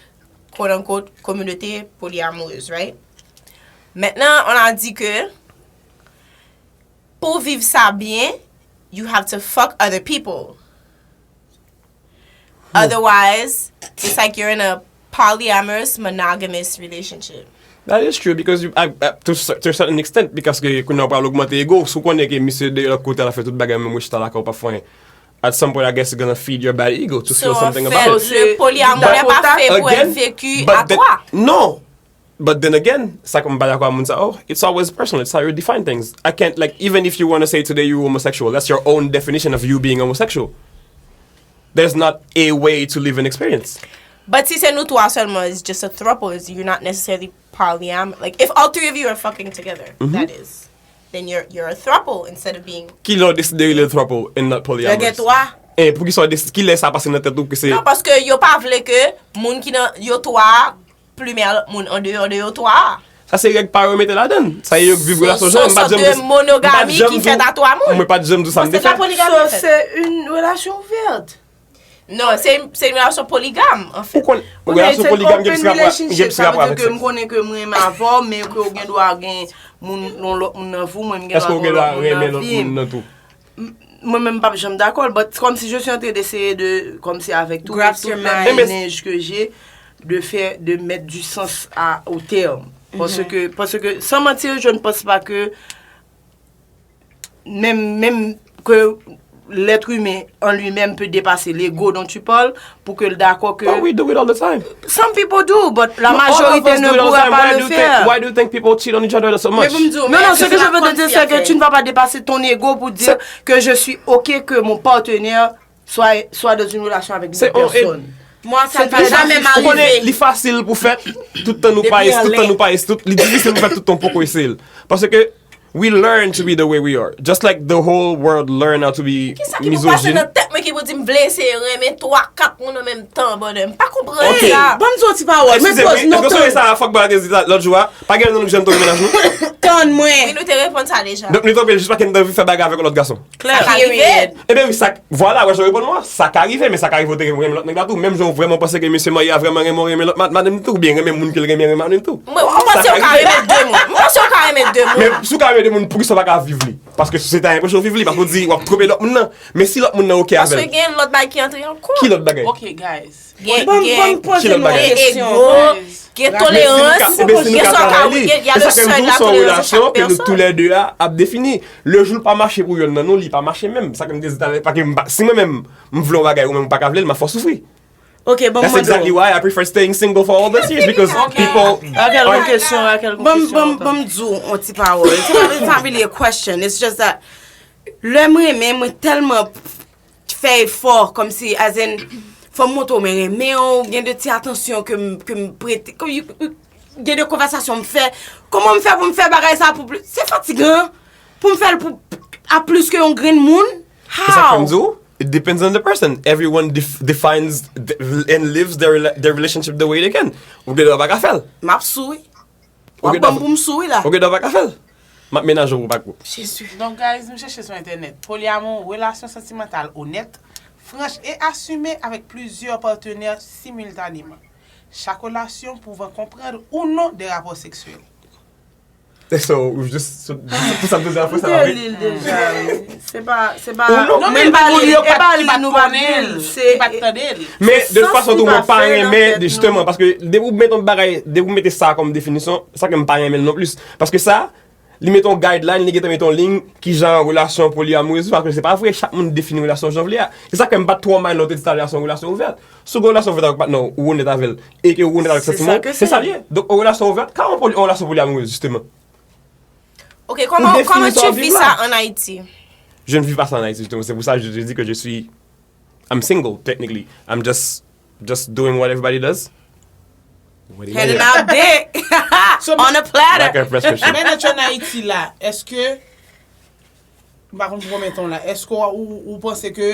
quote unquote communautés polyamoureuse, right? Maintenant, on a dit que pour vivre ça bien, you have to fuck other people. Otherwise, it's like you're in a polyamorous, monogamous relationship. That is true because you, I, I, to, cer- to a certain extent, because ke kounye a w pral ogmante ego, si w konnen ke misye de lòt kote a la fè tout bagay menm ou chita lakay ou pa fè anyen. At some point, I guess it's gonna feed your bad ego to feel So, something en about fait, it. le polyamour n'est pas fait pour être vécu à but then- trois. No, but then again, sa kon m pa dakò a moun sa, oh, it's always personal. It's how you define things. I can't, like, even if you want to say today you're homosexual, that's your own definition of you being homosexual. There's not a way to live an experience. But si se nou twa sèlman, it's just a throuple. You're not necessarily polyam. Like, if all three of you are fucking together, that is, then you're you're a throuple instead of being. Ki lè w deside rele throuple and not Yo gen polyamorous? Twa. E pou ki sa w deside, ki lè sa pase nan tèt ou ke se Non, paske yo pa vle ke moun ki nan yo twa plumen a lòt moun an deyò de yo twa. Sa se règ pa yo mete ladan. Sa yo viv relasyon So, jan, m pa so, janm de monogami ki fèt a twa moun. Mwen pa t janm di sa m te C'est la fè. polygamie. So, c'est une relation ouverte. Non, se se yon relasyon poligam, an fèt. Ou konn relasyon poligam gen plis rapò, gen plis rapò avèk Sa vle di ke m sèks. Konnen ke m renmen avè w, men ke w gen dwa gen moun yon lòt moun nan vi w, mwen m gen Èske dwa w gen gen dwa yon lòt renmen moun nan lòt vi moun m. nan tou? Mwen menm m p ap janm dakò l, but comme si je suis en train d'essayer de, comme si avec tout, Grasp toute your la mind. énergie que j'ai, de faire, de mettre du sens à, au terme. Parce que, parce que, sans mentir, je ne pense pas que même, même que l'être humain en lui-même peut dépasser l'ego dont tu parles pour que le d'accord que But we do it all the time. Some people do, but la No, all of majorité us do ne it all the pourra time. pas Why le do you think, faire. why do you think people cheat on each other so much? Men pou m di w, Non, non, men ce que je veux te konn dire, ki c'est que afè. Tu ne vas pas dépasser ton ego pour dire que je suis OK que mon partenaire soit, soit dans une relation avec une C'est on- personne. Mwen, sa Se pa te janm difisil. Ou konnen, arive. Li fasil pou fèt, tout tan nou pa Depi es, tout tan anlè. Nou pa es, tout, li difisil pou fèt tout tan ou poko eseye l. Paske we learn to be the way we are. Just like the whole world learn how to be Kisa ki pou pase misogyne. Nan tèt mwen ki pou di m vle eseye renmen twa, kat moun an menm tan, brother? M pa konprann Ok. sa. Ban m di yon ti pawòl, men Eskize, poz men, nou eske w sonje tann. Sa fòk bagay te di lòt jou a? Pa gen nan nou janm tonbe nan nou? Tann Wi, mwen. Nou te reponn sa deja. Donk nou tonbe jis pa ke nou te anvi fè bagay avèk yon lòt gason. Sa ka rive. Ebyen wi, sa, vwala, wè jan w reponn mwen, sa ka rive, men sa ka rive ou te renmen lòt nèg la tou. Menm jan w vrèman panse ke mesye marye a vrèman renmen w renmen lòt mad- madanm li tou, oubyen renmen moun ke l renmen renmen madanm li tou. Mwen, mwen panse w ka renmen de moun. Mwen panse w ka renmen de moun. Men si w ka renmen de moun, poukisa w pa ka viv li? Paske sosyete a enpeche w viv li, paske w di w ap twonpe lòt moun nan. Men si lòt moun nan oke avè Paske l. Gen lòt bagay ki antre ankò. Ki lòt bagay? Ok, guys. Gen, Ban m- ban gen, m poze Ki lòt nou bagay? yon gen kesyon. ego, gen tolerans, Ebyen si nou ka gen sa w ka travay li. gen, y a E le sa ke m seuil di de w, la se yon tolérance à relasyon chaque ke nou tou personne. lè de a ap defini. Le jou l pa mache pou yonn nan nou, li pa mache menm. Sa ke m te di talè, pa ke m pa, si mwen menm, m vle yon bagay ou menm ou pa ka vle l, m ap fè w soufri. Ok, bon, That's mwen exactly dou. Why I prefer staying single for all these years, because people Raquel, are gon kesyon, Raquel, gon Ban m- kesyon. ban m- ban m di w yon ti pawòl. It's not, it's not really a question. It's just that lè m renmen, mwen tèlman fè efò, kòmsi, as in, fò m montre w mwen renmen w, gen de ti atansyon ke m, ke m prete. Kòm you, you, gen de konvèsasyon m fè. Kòman m fè pou m fè bagay sa pou pli-, se fatigan pou m fè l pou a plis ke yon grenn moun? E sa fè m di How? w, it depends on the person. Everyone def- defines th- and lives their, rela- their relationship the way they can. Ou gen dwa pa ka fè l. M ap sou wi. Ou W ap gen ban m dwa- pou m sou wi la. Ou gen dwa pa ka fè l. M ap menaje w pou pa gwo. Jezi. Donk, guys, nou chèche sou entènèt. Polyamour, relasyon santimantal onèt, franch e asime avèk plizyè patnè similtaneman. Chak relasyon pouvan konprann ou non de rapò seksyèl. So, just, so, just pou sa m te di an fransè, Te la, wi. Li l deja wi. Se pa, se pa. Ou non, Non, Men men pa moun li, yo e pa pa, li ki pa nou t pa konnen li l. l, ki pa t tande l. Men, de tout fason, tou, mwen pa Sans li pa fè nan renmen, tèt jisteman, nou. Paske depi w mete yon bagay, depi w mete sa kòm definisyon, sa ke m pa renmen l non plis. Paske sa, li mete yon guideline, li gentan mete yon liy, ki jan relasyon polyamorez, paske se pa vre, chak moun defini relasyon jan vle a. Se sa ke m pa t twò mind lè w te di talè a se yon relasyon ouvè. Si w gen yon relasyon ouvè avèk patnè w, ou onèt avè l, e ke ou onèt avèk Se santiman sa w, ke se se. Sa l ye. Donk, yon relasyon ouvè, ka yon poly- yon relasyon polyamorez, jisteman. Ok, comment, définir comment ça tu en vis vivant. Ça en Haïti? Je ne vis pas ça en Haïti, justement. C'est pour ça que je te dis que je suis. I'm single, technically. I'm just, just doing what everybody does. What do you Handing mean? Out dick So, on a platter. Like a prescription. Men nan an Ayiti la, èske m pa konn pou konbyen tan la, èske ou, ou, ou panse ke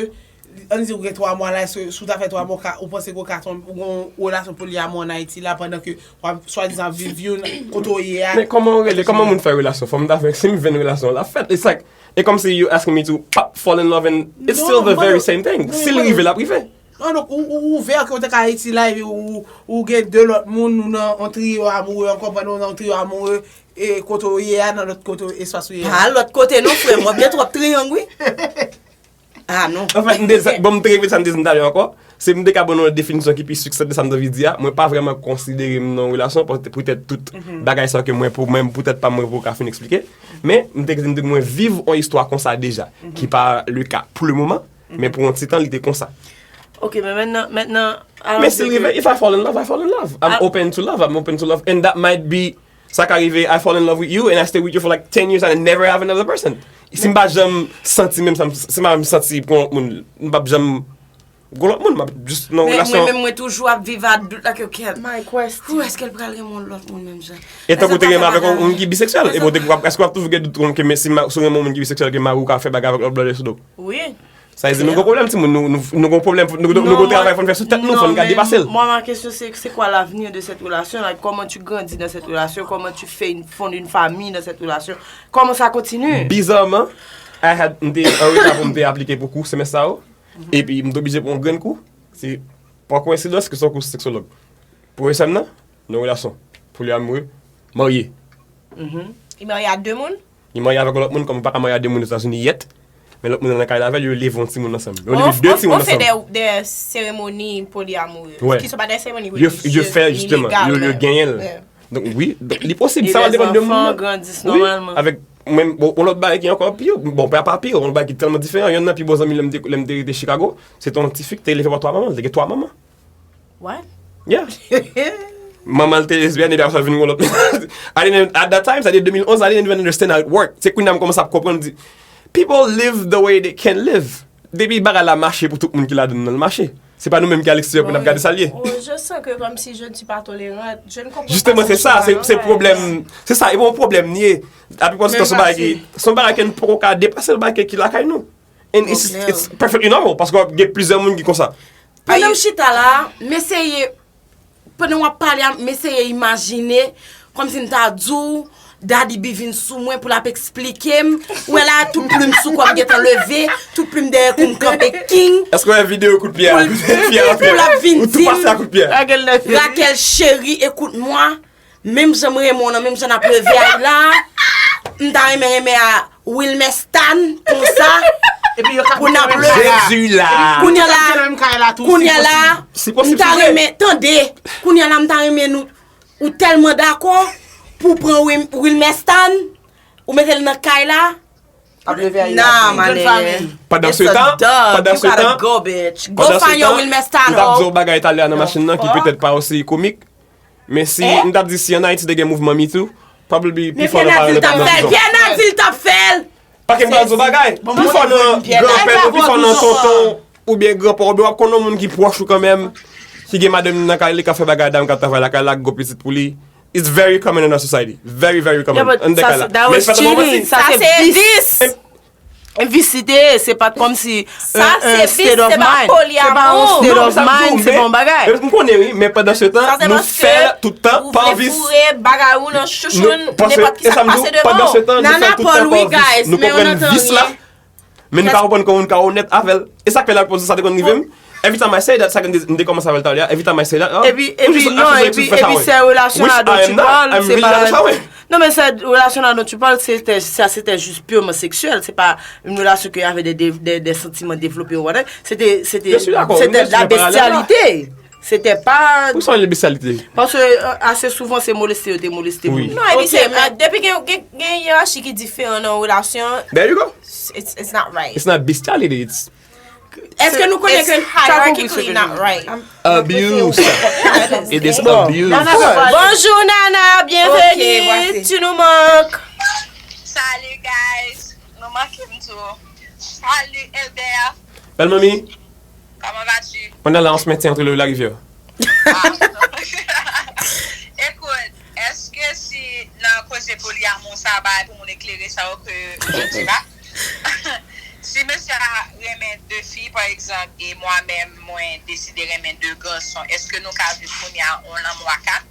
ann di ou gen twa mwa la, èske si w ta fè twa mwa, ou ka- ou panse ke w ka tonbe, ou gen yon relasyon polyamò an Ayiti la pandan ke w ap swadizan viv youn kote w ye a? Men kòman w rele, kòman moun fè relasyon? Fò m ta fè, si m vin relasyon, l ap fèt. It's like, e kòmsi you asking me to pop, fall in love and it's still the very same thing. Si l rive, l ap rive. Non, donk, ou, ou ouvè ke w te ka Ayiti la, epi ou, ou gen de lòt moun, ou nan yon triyo amoure, ou konprann, ou nan yon triyo amoure, e kote w ye a, nan lòt kote, espas ou ye a. Pa lòt kote non frè m, w ap gen twòp triyang wi. Ah non. Anfèt, m te, bon, m te repete sa m te di m talè ankò. Se m te ka ban nou yon definisyon ki pi siksant de sa m te anvi di a. Mwen pa vrèman konsidere m nan yon relasyon, poutèt tout bagay sa ke mwen, pou mwen, poutèt pa mwen, pou ka fin eksplike. Men, m te di m te mwen viv yon istwa konsa deja, ki pa le ka pou le moman, men pou yon ti tan, li te konsa. Ok, men mentnan, mentnan, Men si l rive, if I fall in love, I fall in love. I'm Ah. Open to love, I'm open to love. And that might be, sa ka rive, I fall in love with you and I stay with you for like ten years and I never have another person. Si m pa janm santi menm sa, m- si m pa janm santi pou yon lòt moun, m p ap janm gon lòt moun, m ap just nan yon Men mwen relasyon. Menm mwen toujou ap viv a dout la ke kèt. My question. Ou èske l pral renmen yon lòt moun menm jan? E tankou te Èske l renmen pral avèk fè yon moun ki biseksyèl, e bon, te, èske w ap toujou gen dout ke men si ma- si w renmen yon moun ki biseksyèl, ke mari w ka fè bagay avèk lòt blòdè sou do? Wi. Sa vle di nou gon pwoblèm timoun, nou, nou, nou gon pwoblèm, nou, nou gon travay fò n fè sou tèt nou, fò n ka depase l. Moi, ma question, c'est, c'est quoi l'avenir de cette relation? Like, comment tu grandis dans cette relation? Comment tu fais une, fondes une famille dans cette relation? Comment ça continue? Bizarman, I had, m te an reta pou m te aplike pou kou semès sa yo. Epi m te oblije pran yon grenn kou. Se pa koyensidans ke se yon kou seksològ. Pwofesè m nan, nan relasyon polyamorez, marye. Li marye a de moun? Li marye avèk yon lòt moun, kòm ou pa ka marye a de moun Etazini yèt. Men lòt moun nan kay la avè l, yo leve yon timoun ansanm. Yo On, leve de on, timoun on fait ansanm. des, des cérémonies polyamoureuses. Ouais. Qui sont pas des cérémonies Yo, yo fè religieuses, jisteman, illégales yo, yo même. genyen l. Ouais. Donk wi, donk li posib, Et sa va les depann de enfants moun. grandissent Wi, normalement. Avèk mwen, bon, yon lòt bagay ki ankò pi, bon, pa, pa pi, yon bagay ki tèlman diferan. Yonn nan pi bon zanmi lè m te, lè m te rete Chicago, se te yon ti fi ki te leve pa twa manman, li te gen twa manman. What? Yeah. Manman l te lesbyèn epi apre sa vin yon lòt. I didn't, at that time, sa te de mil onz, I didn't even understand how it worked. Se kounye a m kòmanse ap konprann, m di, people live the way they can live. Depi bagay la mache pou tout moun ki ladan l mache. Se pa nou menm ki a l'extérieur pou n ap gade sa l ye. Oh, je sens que comme si je ne suis pas tolérante. Je ne comprends Justement, pas se ce sa, se choix-là. Se pwoblèm. Se sa, e bon pwoblèm li ye. Apipò se se bagay ki, se yon bagay ke n poko ka depase, yon bagay ki lakay nou. And it's, it's perfectly normal, paske gen plizyè moun ki konsa. Pandan m chita la, m eseye, pandan w ap pale a, m eseye imajine, kòmsi m ta di w, Daddy B vin sou mwen pou l ap eksplike m. Ou wè la, tout plim sou kò m gentan leve, tout plim dèyè kou m kanpe king. Èske w wè videyo kout pye a? Pou l, pou l ap vin di m, Ou tou pase a kout pye a. Raquel chérie, écoute-moi. Menm jan m renmen w nan, menm jan n ap leve a la, m ta renmen renmen a Wilmestan konsa. Epi yo ka Pou n ap fè leve. menm Jezi la. Kounye a la, menm kay la tou, kounye a si la, posib. Si posib, m ta si vre. Renmen, tande, kounye a la, m ta renmen nou, ou tèlman dakò pou w pran Wil- Wilmestan, ou mete l nan kay la. Ap leve a Nah, my Jèn nigga. fanmi. Pandan It's se a tan, dub. pandan You se gotta tan, go, bitch. Go pandan se Find your tan, Wilmestan, m t ap di ho. yon bagay talè a nan machin nan ki Fuck. Petèt pa osi komik. Men si, Eh? M t ap di si an Ayiti te gen mouvman MeToo, probably Men pifò nan Pierre paran Nadil nan t ap nan fè l. prizon. Pierre Nadil t ap fè l. Paske m pral di yon bagay. Bon, Pifò bon, nan Pierre granpè Nadil nou, pifò nan prizon. Tonton, oubyen granpa, oubyen w ap konn yon moun ki pwòch ou kanmenm, ki gen madanm li nan kay li, k ap fè bagay dam, k ap travay lakay la, ak gwo pitit pou li. It's very common in our society. Very, very common. Anndan kay la. Men se pa sèlman vis. Sa se vis. Vis li te ye, se pa t kòmsi. Sa se vis, se pa poliamou. Se pa yon state of mind, se pa yon bagay. M konnen wi, men pandan se tan, nou fè l tout tan pa vis. Ou vle foure bagay ou nan chouchoun, nenpòt ki sa k pase devan w. Nana pa l wi, guys, men yon lòt anyen. Men nou pa konprann kòman nou ka onèt avè l. E sa k fè nan poz sa te konn rive m. Every time I say that, sa ke m te kòmanse avè l talè a, every time I say that, oh, epi, epi, non, epi, epi, sè relasyon la dont you parle, se pa. Non, men sè relasyon la dont you parle, c'était, ça, c'était juste purement sexuel. C'est pas une relation qui avait des, des, des, des sentiments développés ou whatever. C'était, c'était, c'était de la bestialité. C'était pas. Pou sa, de bestialité. Paske, euh, ase souvan, se moleste yo te moleste moun. Non, epi se, euh, depi gen, gen, gen yerachi ki diferan nan relasyon. There you go. It's, it's not right. It's not bestiality, it's. Èske nou konnen ke hierarchically not right? Abuse. It is abuse. Bonjou Nana, byenveni. Tu nous manques. Salut guys. Nou manke m tou. Salut Elder. Bèl manmi. Comment vas-tu? On a la, on se maintient entre le la rivière. Ekout, èske si nan koze poliamou sa bay pou moun eklere sa yo ke je di la? Si mesye a renmen de fi, pa egzanp, e mwa menm mwen deside renmen de gason, èske nou ka viv kounye a yon lanmou a kat?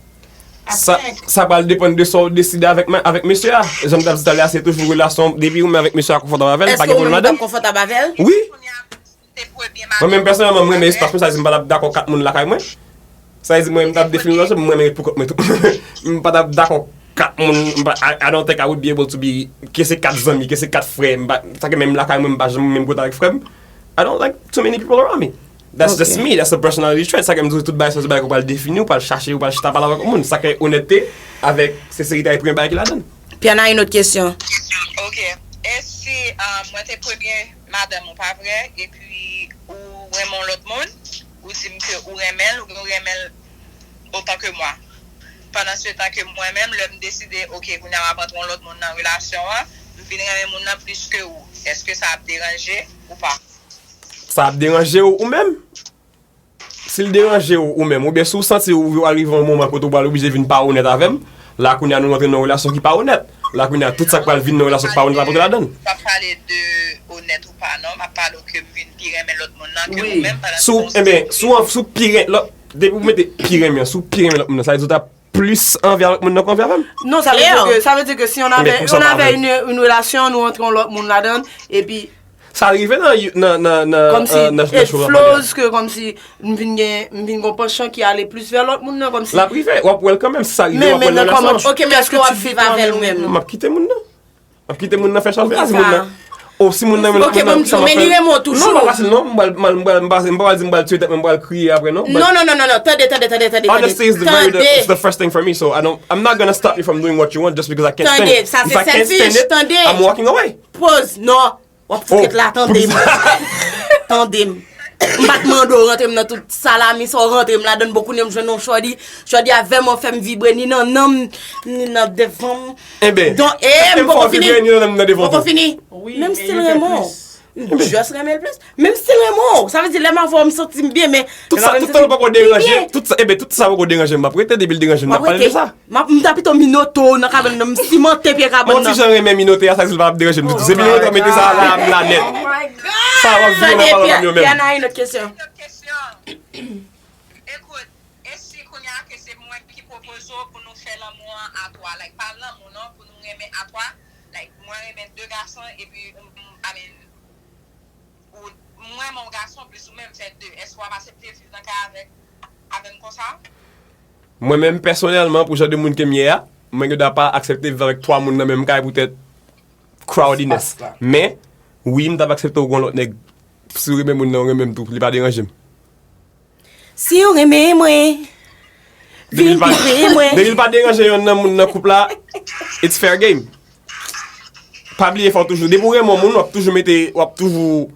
Sa, sa pral depann de sa w deside avèk, avèk mesye a. Jan m t ap di talè a, se toujou relasyon, depi ou menm avèk mesye a konfòtab avè l, pa gen pwoblèm ladan l. Èske ou menm ou t ap konfòtab avè l? Wi. Mwen menm pèsonèlman, m renmen espas mwen, sa vle di m pa t ap dakò kat moun lakay mwen. Sa vle di mwen menm m t ap defini relasyon, m renmen ret pou kont mwen tou. M pa t ap dakò kat moun, m pa, I, I don't think I would be able to be, ke se kat zanmi, ke se kat frè, m pa, sa ke menm lakay mwen, m pa janm menm kote avèk frè m. I don't like too many people around me. That's just me, that's a personality trait. Sa ke m di w, tout bagay sa se bagay ke w pral defini, w pral chache, w pral chita pale avèk yon moun. Sa ke onète avèk senserite a premye bagay ki ladan l. Piana, une autre question. Ok. E si, um, mwen te premye madanm ou, pa vre, epi ou renmen yon lòt moun, ou di m ke ou renmen l, oubyen ou renmen l otan ke mwa. Pandan se tan ke mwen menm, lè m deside, ok, kounye a m ap antre yon lòt moun nan relasyon an, m vin renmen moun nan plis ke ou. Èske sa ap deranje ou pa? Sa ap deranje w ou menm? Si l deranje w ou menm, oubyen si w santi w al rive yon moman kote w pral oblije vin pa onèt avè m, la kounye a nou rantre nan yon relasyon ki pa onèt. La kounye a tout sa k pral vin nan relasyon ki pa onèt ap rantre ladan l. M p ap pale de onèt ou pa non, m ap pale w ke m vin pi renmen lòt moun nan ke ou menm. Si w, enben, si w, si w pi ren-, lòt, depi w mete pi renmen an, si w pi renmen lòt moun nan, sa vle di w t ap plis anvi avèk moun nan ke w anvi avè m. Non, sa vle di ke, sa vle di ke si on avait, on avait une, une relation, nou rantre yon lòt moun ladan l, epi Sa rive nan, nan, nan, nan, kòmsi nan, nan it flows ke kòmsi m vin gen, m vin gen yon panchan ki ale plis vè lòt moun nan, kòmsi. L ap rive, w ap wè l kanmenm, si sa rive, w ap wè l nan relasyon an. Ok, men èske w ap viv avè l ou menm? M ap kite moun nan. M ap kite moun nan fè sa l vle, si moun nan. O, si moun nan renmen lòt moun nan, sa m ap fè? Ok, bon, men li renmen w toujou. Non, pa fasil non, m pral, m pral, m pral, m pa pral di m pral tiye tèt mwen, m pral kriye apre non. Non, non, non, non, non, tande, tande, tande, tande, tande. Honesty is the very, the, is the first thing for me, so I don't, I'm not gonna stop you from doing what you want just because I can't stand it. Tande, sa se selfish, tande. If I can't stand it, I'm walking away. Poz, non. W ap fout tèt la, tande m. Tande m. M pa t mande w rantre m nan tout salami sa w rantre m ladan l. Bon, kounye a m jwenn yon chòdi. Chòdi a vrèman fè m vibre ni nan nanm, ni nan devan m. Enben, donk, e, m poko fini. M poko fini. Men m still renmen w. M just renmen l plis. Men m still renmen w. Sa vle di, lè m avè w, m santi m byen, men. Tout sa, tout sa poko deranje. Tout sa, enben, tout sa poko deranje m. M ap rete, depi l deranje m, n ap pale de sa. M ap, m ta pito minote w nan kabann nan, m simante pye kabann nan. Bon, ti jan renmen minote a, sa di l pa ap deranje m ditou. Se minote w mete sa la, m la nèt. Sa w ap vire nan pawòl m yo menm. Piana, yon lòt kesyon. Ekout, e si kounye a ke se mwen ki pwopoze w pou nou fè lanmou an a twa, like, pa lanmou non, pou nou renmen a twa, like, mwen renmen de gason, epi, I mean, ou, mwen renmen yon gason plis ou menm fè de, èske w ap aksepte viv nan kay avèk, avè m konsa? Mwen menm, pèsonèlman, pou jan de moun ke m ye a, mwen gen dwa pa aksepte viv avèk twa moun nan menm kay poutèt crowdiness. Men, wi, m t ap aksepte w gon lòt nèg, si w renmen moun nan, w renmen m tou, li pa deranje m. Si w renmen mwen, vin pi pre mwen. Depi l pa deranje yonn nan moun nan koup la, it's fair game. Pa bliye fò w toujou, depi w renmen yon moun, w ap toujou mete, w ap toujou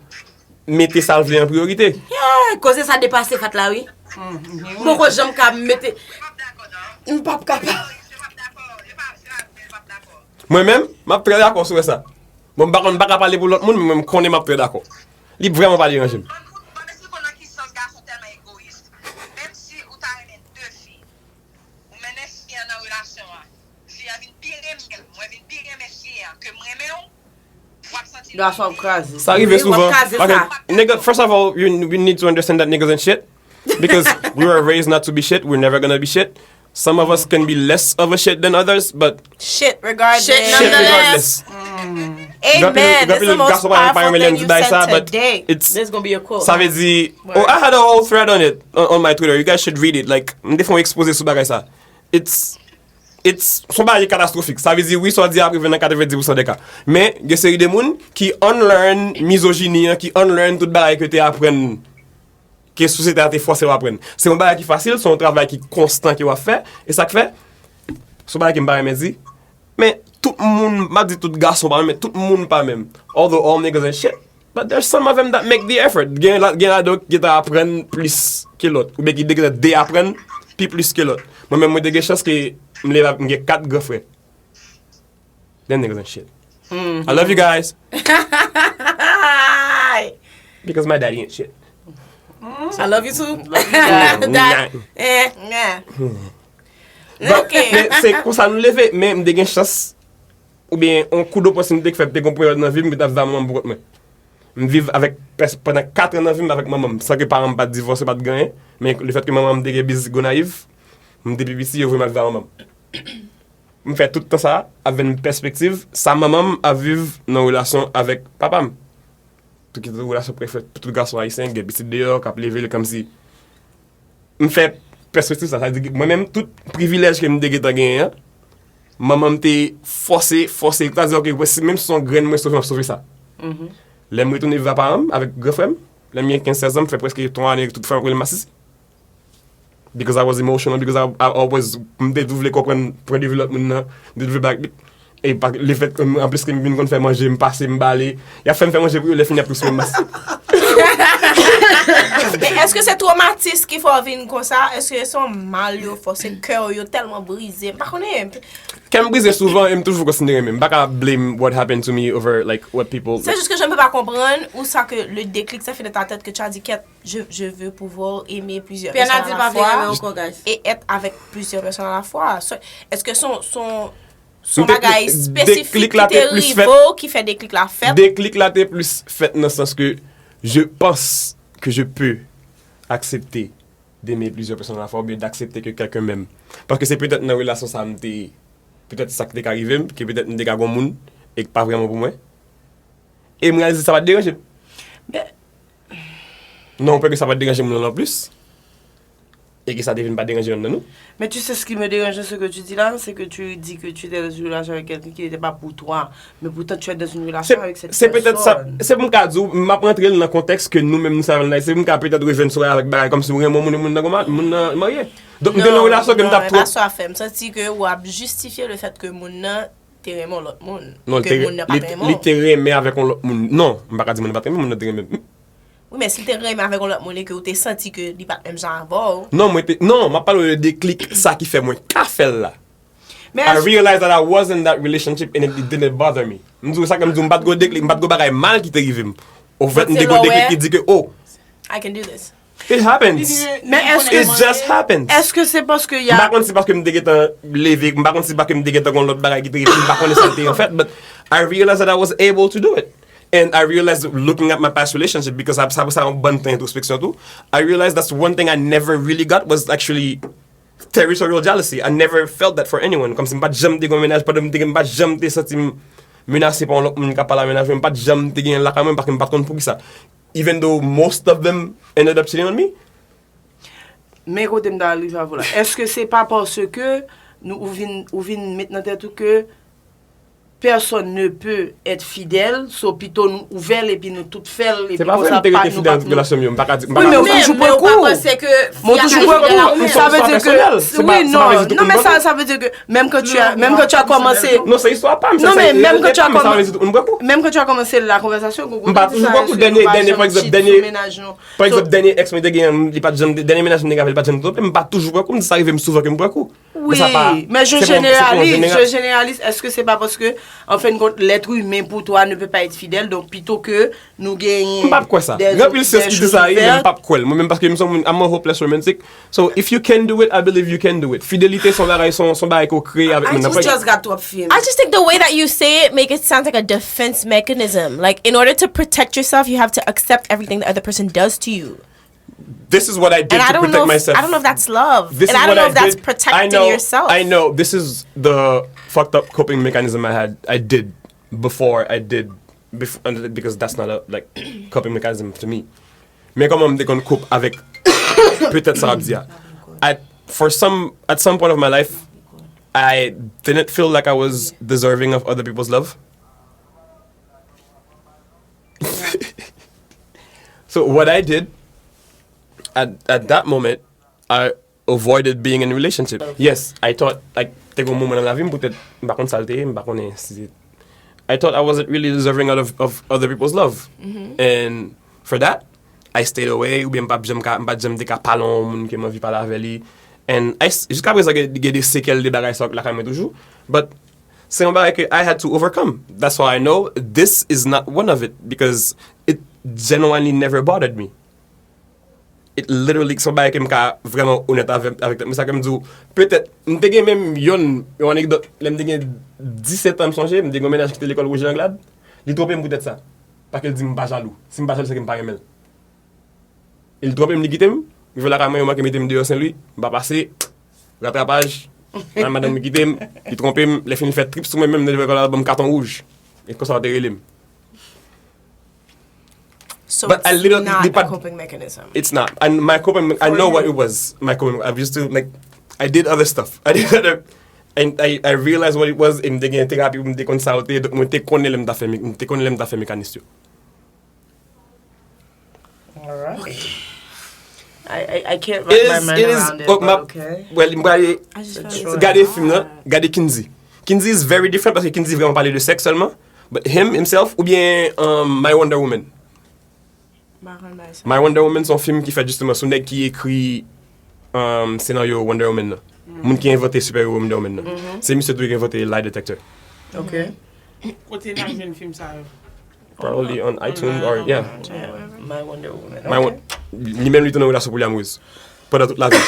mete sa l vle an priyorite. Yeah, koze sa depase Fat la wi. M poko janm ka mete, m p ap kapab. Mwen menm, m ap trè dakò si w wè sa. Bon, m pa konn, m pa ka pale pou lòt moun, men mwen m konnen m ap trè dakò. Li vrèman pa deranje m. Ban nou, ban nou esplike w nan ki sans gason tèlman egoyis. Menm si ou ta renmen de fi, ou mennen fi an nan relasyon. Gason ap kraze. Sa rive Wi, w ap souvan. Kraze Ok, sa. Nigga, first of all, you, you need to understand that niggas ain't shit. Because we were raised not to be shit. We're never gonna be shit. Some of us can be less of a shit than others, but Shit regardless. Shit shit regardless. Amen. This is the most powerful thing you said today. It's There's gonna be a quote. Sa vle di, oh, I had a whole thread on it on, on my Twitter. You guys should read it. Like, m te fè yon ekspoze sou bagay sa. It's it's son bagay katastwofik. Sa vle di wi, sa w di ap rive nan katrevendiz pousan de ka. Men gen seri de moun ki unlearn mizojini an, ki unlearn tout bagay ke te aprann ke sosyete a te fòse w aprann. Se yon bagay ki fasil, se yon travay ki konstan ke w ap fè. E sa k fè, se yon bagay ke m pa renmen di, men tout moun, m pa di tout gason pa menm, men tout moun pa menm. Although all niggas ain't shit, but there's some of them that make the effort. Gen la- gen ladan yo ki ta aprann plis ke lòt, oubyen ki te gen de aprann pi plis ke lòt. Mwen menm, mwen te gen chans ke m leve ak m gen kat gran frè. Them niggas ain't shit. I love you guys because my daddy ain't shit. I love you too. Nah. Eh. Yeah. But, Ok. Men se konsa nou leve, men m te gen chans, oubyen yon kou dopòtinite ki fè m te gon peryòd nan vi m, m te ap viv ak manman m pou kont mwen. M viv avèk pès- pandan kat an nan vi m avèk manman m, san ke paran m pa t divòse, pa t gen anyen. Men lefètke manman m te gen biznis Gonayiv, m te pi piti, yo voye m al viv ak manman m. M fè tout tan sa a ap jwenn pèspektiv sa manman m ap viv nan relasyon avèk papa m. Tout ki tout relasyon prefè pou tout gason ayisyen, gen pitit deyò k ap leve l kòmsi. M fè pèspektiv sa, sa vle di mwen menm, tout privilèj ke m te gentan genyen an, manman m te fòse, fòse, li ta di, ok, si menm si se yon grenn mwen sove, m ap sove sa. Lè m retounen viv ak paran m, avèk gran frè m, lè m gen kenz sèz an, m fè prèske twa ane, tout frè m ap rele m masisi. Because I was emotional, because I, I always, m te tou vle konprann pwen de vi lòt moun nan, m te tou vle bak, e pa, lefèt ke m- anplis ke m vin konn fè manje, m pase, m bale, y ap fè m fè manje pou yo, lè fini y ap tou sou m mas. Men èske se twomatis ki fè w vin konsa? Èske se yon mal yo fè w, se kè w yo tèlman brize? M pa konnen. Kè m brize souvan e m toujou kontinye renmen. M pa ka blame what happened to me over like what people. C'est juste que je ne peux pas comprendre où ça que le déclic ça fait dans ta tête que tu as dit, quête, je, je veux pouvoir aimer plusieurs personnes Piana di à pa la vle renmen fois ankò, guys. Et être avec plusieurs personnes à la fois. So, est-ce que son, son, son M te- bagay m- spesifik déclic ki la te te plis rive fèt- w ki fè déclic la fèt? Déclic la te plis fèt nan sans que je pense que je peux accepter d'aimer plusieurs personnes à la fois, oubyen d'accepter que quelqu'un m'aime. Paske se petèt nan relasyon sa a m te, petèt sa ki te ka rive m, ke petèt m te ka gon moun e ki pa vrèman pou mwen. E m reyalize sa pa t deranje m. Men- Non, pèske sa pa t deranje moun nan non plis. E ke sa te vin pa deranje yonn nan nou. Mais tu sais ce qui me dérange dans ce que tu dis là, c'est que tu dis que tu étais dans une relation avec quelqu'un qui n'était pas pour toi. Mais pourtant, tu es dans une Se relation avec cette se petèt sa, personne. Se pou m ka di w, m ap rantre l nan kontèks ke nou menm nou save nan, se pou m ka petèt rejwenn sou ak bagay kòmsi ou renmen yon moun e moun nan gon ma- moun nan marye. Donk m te nan yon relasyon ke m t ap Non, twò. Pa sa fè m santi ke w ap jistifye le fèt ke moun nan te renmen yon lòt moun. Non, li Ke te, moun nan pa li, t renmen li w. te renmen avèk yon lòt moun. Non, m pa ka di moun nan pa t renmen, moun nan te renmen m. Wi, men si l te renmen avèk yon lòt moun e ke w te santi ke li pa t menm jan avè w. Non, mwen te, non, m ap pale de déclic sa ki fè mwen ka fè l la. Men I èske- realized that I was in that relationship and it, it didn't bother me. M di w sa ke m di w, m pa t gon déclic, m pa t gon bagay mal ki te rive m. Ofèt, m te gon déclic ki di ke, oh, I can do this. It happens. Men èske It just happens. Èske se paske y M pa a konn si paske m te gentan leve, m pa konn si paske m te gentan gon lòt bagay ki te rive, m pa konnen sa te an fèt, but I realized that I was able to do it. And I realized looking at my past relationship, because sa sa sa yon bann tan entwospeksyon tou. I realized that's one thing I never really got was actually territorial jealousy. I never felt that for anyone. Kòmsi m pa t janm te gon mennaj pandan m te gen, m pa t janm te santi m menase pa yon lòt moun k ap pale a mennaj mwen, m pa t janm te gen lakay mwen paske m pa t konn poukisa. Even though most of them ended up cheating on me, Men kote m ta rive avè w la. Èske se pa paske nou ou vin ou vin met nan tèt ou ke personne ne peut être fidèle, so pito nou ouvè l epi nou tout fè l epi se pa vre, m te rete fidèl nan tout relasyon m yo. M pa ka di, m pa Wi, ka men ou di. toujou pran kou. Men ou toujou pran kou. Sa vle di ke wi, non, non, men sa sa vle di ke menm kan tu as menm kan tu as commencé Non, se istwa pa m, Non, sa men se menm kan tu as sa vle di tout moun pran kou. Menm kan tu as commencé la conversation, M pa toujou pran kou. Dènye, dènye, pa egzanp, dènye, pa egzanp, dènye dènye ex mwen te genyen, li pa t janm, dènye mennaj mwen te gen, li pa t janm te twonpe m, m pa toujou pran kou, m di sa rive m souvan ke m pran kou. Oui, mais je généralise, je généralise. Est-ce que c'est pas parce que, en fin de compte, l'être humain pour toi ne peut pas être fidèle, donc plutôt que nous gagner. M p ap kwè sa. Gen anpil syans ki di sa, wi, men m p ap kwè l. Mwen menm, paske m se yon moun, I'm a hopeless romantic. So, if you can do it, I believe you can do it. Fidelite se yon bagay, se yon, se yon bagay ke w kreye avèk moun nan. Just got twòp fim. I just think the way that you say it make it sound like a defense mechanism. Like, in order to protect yourself, you have to accept everything the other person does to you. This is what I did to protect myself. I don't know if that's love. This and I don't know if that's protecting I know, yourself. I know. This is the fucked up coping mechanism I had. I did before. I did before because that's not a like coping mechanism to me. Men kòman m te konn koup avèk petèt sa w ap di a. At for some at some point of my life, I didn't feel like I was deserving of other people's love. So what I did at at that moment, I avoided being in relationship. Yes, I thought like te gen yon moman nan lavi m poutèt m pa konn sa l te ye, m pa konnen si I thought I wasn't really deserving of, of other people's love. And for that, I stayed away, oubyen m pa janm ka, m pa janm te ka pale yon moun ke m anvi pale avè li. And I, jiska prezan gen de sekèl de bagay sa lakay mwen toujou. But se yon bagay ke I had to overcome. That's why I know this is not one of it because it genuinely never bothered me. It literally se yon bagay ke m ka vrèman onèt avè avèk tèt mwen. Sa ke m di w, petèt, m te gen menm yon, yon anekdòt, lè m te gen disèt an, m sonje, m te gen yon mennaj ki te lekòl Woje Anglad, li twonpe m poutèt sa. Paske l di m pa jalou. Si m pa jalou, se ke m pa renmen l. E li twonpe m, li kite m, rive lakay mwen, yo manke mete m deyò Sen Lwi, m pa pase, ratrapaj, madanm li kite m, li twonpe m, lè fini fè trip sou mwen menm, li leve kò l al ban m katon wouj. E konsa yo te rele m. So but I literally not a coping mechanism. It's not. And my coping, I know what it was. My coping, I used to like, I did other stuff. I did other, and I, I realized what it was. E m te gen terapi pou m te konn sa yo te ye. Donk mwen te konnen lè m ta fè, mwen te konnen lè m ta fè mekanis yo. Alright. I, I, I can't wrap my mind around it, but okay. Well, m prale gade fim nan, gade Kinsey. Kinsey is very different paske Kinsey vrèman pale de sèks sèlman. But him himself oubyen um, My Wonder Woman. My Wonder Woman se yon fim ki fèt jisteman sou nèg ki ekri um, senaryo Wonder Woman nan. Moun ki envante super hero Wonder Woman nan. Se misye tou ki envante lie detector. Ok. Kote n ap jwenn fim sa yo? Probably on iTunes or yeah. My Wonder Woman. My one, li menm li te nan relasyon poliamwez pandan tout lavi.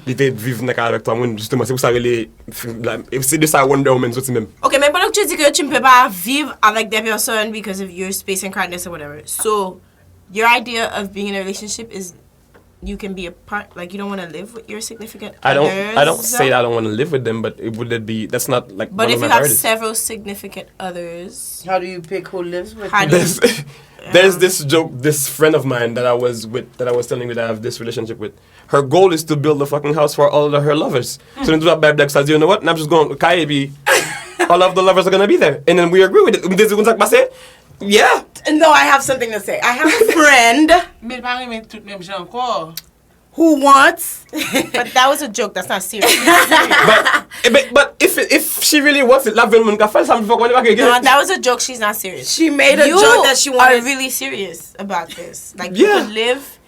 Li te viv nan kay avèk twa moun, jisteman. Se pou sa rele fim la. E se de sa Wonder Woman soti menm. Ok, mais pendant que tu dis que tu ne peux pas vivre avec des personnes because of your space and kindness or whatever. So, your idea of being in a relationship is you can be apart, like you don't want to live with your significant I don't. others. I don't say I don't want to live with them, but it would that be that's not like But one if of my you have priorities. Several significant others, How do you pick who lives with how you? do There's, there's this joke. This friend of mine that I was with, that I was telling you that I have this relationship with. Her goal is to build a fucking house for all of her lovers. So nou toujou ap bay black sa di, you know what? N ap just go kay epi all of the lovers are gonna be there, and then we agree with it. M te di konn sa k pase. Yeah. No, I have something to say. I have a friend Men l pa renmen tout menm jan ankò. Who wants. But that was a joke. That's not serious. But, eh, but, but if if she really wants it, la vin moun ka fè l, sa m fò konnen pa ke No, that was a joke. She's not serious. She made a you joke that she are wanted. Really serious about this. Like Yeah. You could live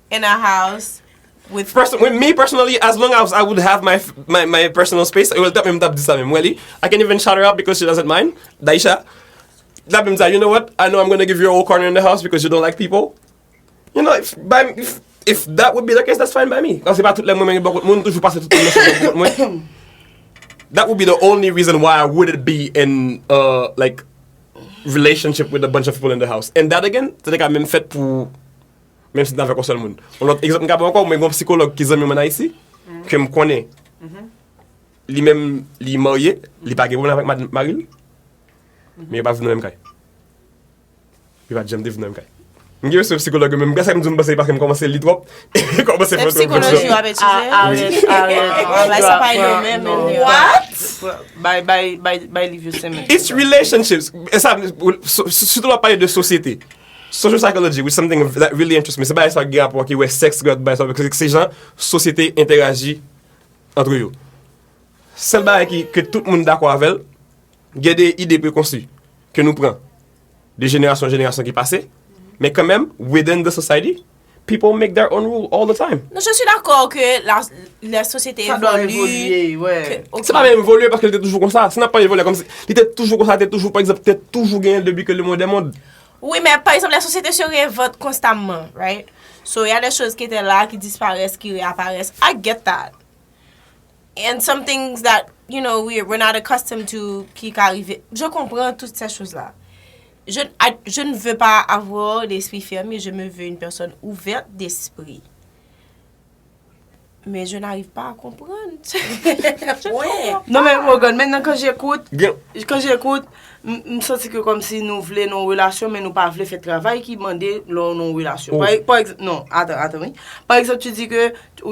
in a house with. Person, with me personally, as long as I would have my my, my personal space, I will tap him tap this time. Well, I can even shout her out because she doesn't mind. Daisha, that means that you know what? I know I'm gonna give you a whole corner in the house because you don't like people. You know, if by if, if that would be the case, that's fine by me. Paske pa tout lè mwen menm bò kot moun, toujou pase tout moun nan bò kot mwen. That would be the only reason why I wouldn't be in uh like relationship with a bunch of people in the house. And that again, se te ka menm fèt pou menm si n avèk yon sèl moun. Yon lòt egzanp m ka ba ankò, mwen gen yon sikològ ki zanmi mwen Ayiti, ke m konnen. Li menm li marye, li pa gen pwoblèm avèk mad- mari l. Men yo pa viv nan menm kay. Yo pa janm te viv nan menm kay. M gen respe sikològ yo, men m gen sa m di m panse paske m kòmanse li twòp. Kòmanse fè Psychologie ou ap etidye? Arrête, arrête. Bagay sa pa yo menm. What? Bay bay bay bay liv yo semen. It's relationships. E sa, so- so- sitou w ap pale de sosyete. Social psychology, which is something that really interests me. Se bagay sa ki gen rapò ki wè sèks, ki wè bagay sa, paske se jan sosyete entèraji antre yo. Sèl bagay ki ke tout moun dakò avè l, gen de ide prekonsi ke nou pran de jenerasyon an jenerasyon ki pase, men kanmenm, within the society, people make their own rule all the time. Non, je suis d'accord que la, la société Ça doit évolue. Évoluer, ouais. Que- ok. Se pa menm evolye paske li te toujou konsa. Se n ap pale evolye kòmsi li te toujou konsa, te toujou, pa egzanp, te toujou genyen depi ke le monde est monde. Oui, mais par exemple, la société se réinvente constamment, right? So, il y a des choses qui étaient là, qui disparaissent, qui réapparaissent. I get that. And some things that, you know, we, we're not accustomed to, qui, qui arrivent. Je comprends toutes ces choses-là. Je, I- je ne veux pas avoir l'esprit fermé, je me veux une personne ouverte d'esprit. Mais je n'arrive pas à comprendre. Non, mais Morgan, maintenant quand j'écoute, Gen- quand j'écoute, m m santi ke kòmsi nou vle nan yon relasyon, men nou pa vle fè travay ki mande lè w nan yon relasyon. Oh. Pa, pa egz- non, atan, atan, wi. Pa egzanp, tu dis que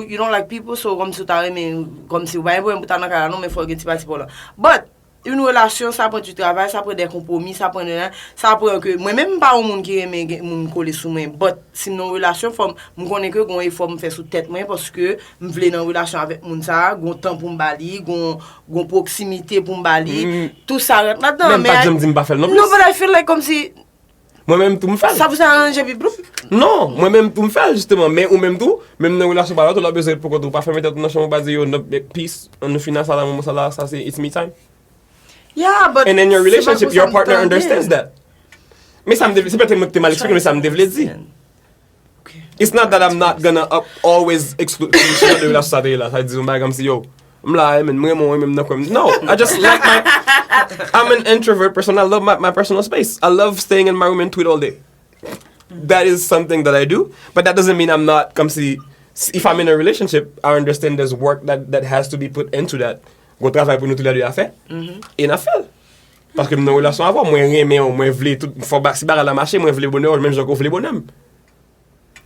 you don't like people, so kòmsi w ta renmen, kòmsi w pa gen pwoblèm pou ta nan kay la, non, men fò gen ti pati pa w la. But, yon relasyon, sa pran du travay, sa pran de konpwomi, sa pran de, sa pran ke, mwen menm, m pa yon moun ki renmen gen moun kole sou mwen, but, si m nan yon relasyon, fò m, m konnen ke gon efò m fè sou tèt mwen, paske m vle nan relasyon avèk moun sa, gon tan pou m ba li, gon, gon pwoksimite pou m ba li, tout sa rent ladan, Men m pa janm di m pa fè l non Non, plis. But I feel like kòmsi Mwen menm tou m fè l. Sa pou sa aranje pi ploup. Non, mwen menm tou m fè l, jisteman. Men ou menm tou, menm nan relasyon pa la, tou la bezwen pou kont ou pa fèmen tèt ou nan chanm ou pa di yo, non, peace, ann nou fini sa la, moman sa la, sa se it's me time. Yeah, but And in your se pa relationship, pou your sa m partner tande. Understands that. Men sa m te, se petèt mwen te mal eksplike, men sa m te vle di. Ok. It's not that I'm not gonna up, always exclude, exclude de relasyon sa te ye la. Sa di yon bagay kòmsi yo, m la, men m renmen w, men m nan kwen m. No, I just like my, I'm an introvert person. I love my, my personal space. I love staying in my room and tweet all day. That is something that I do, but that doesn't mean I'm not, kòmsi, if I'm in a relationship, I understand there's work that, that has to be put into that. Gon travay pou nou toulède a fè. E n ap fè l. Paske m nan relasyon avè w, mwen renmen w, mwen vle tout, fò ba, si bagay la mache, mwen vle bonè w, menm jan ke w vle bonè m.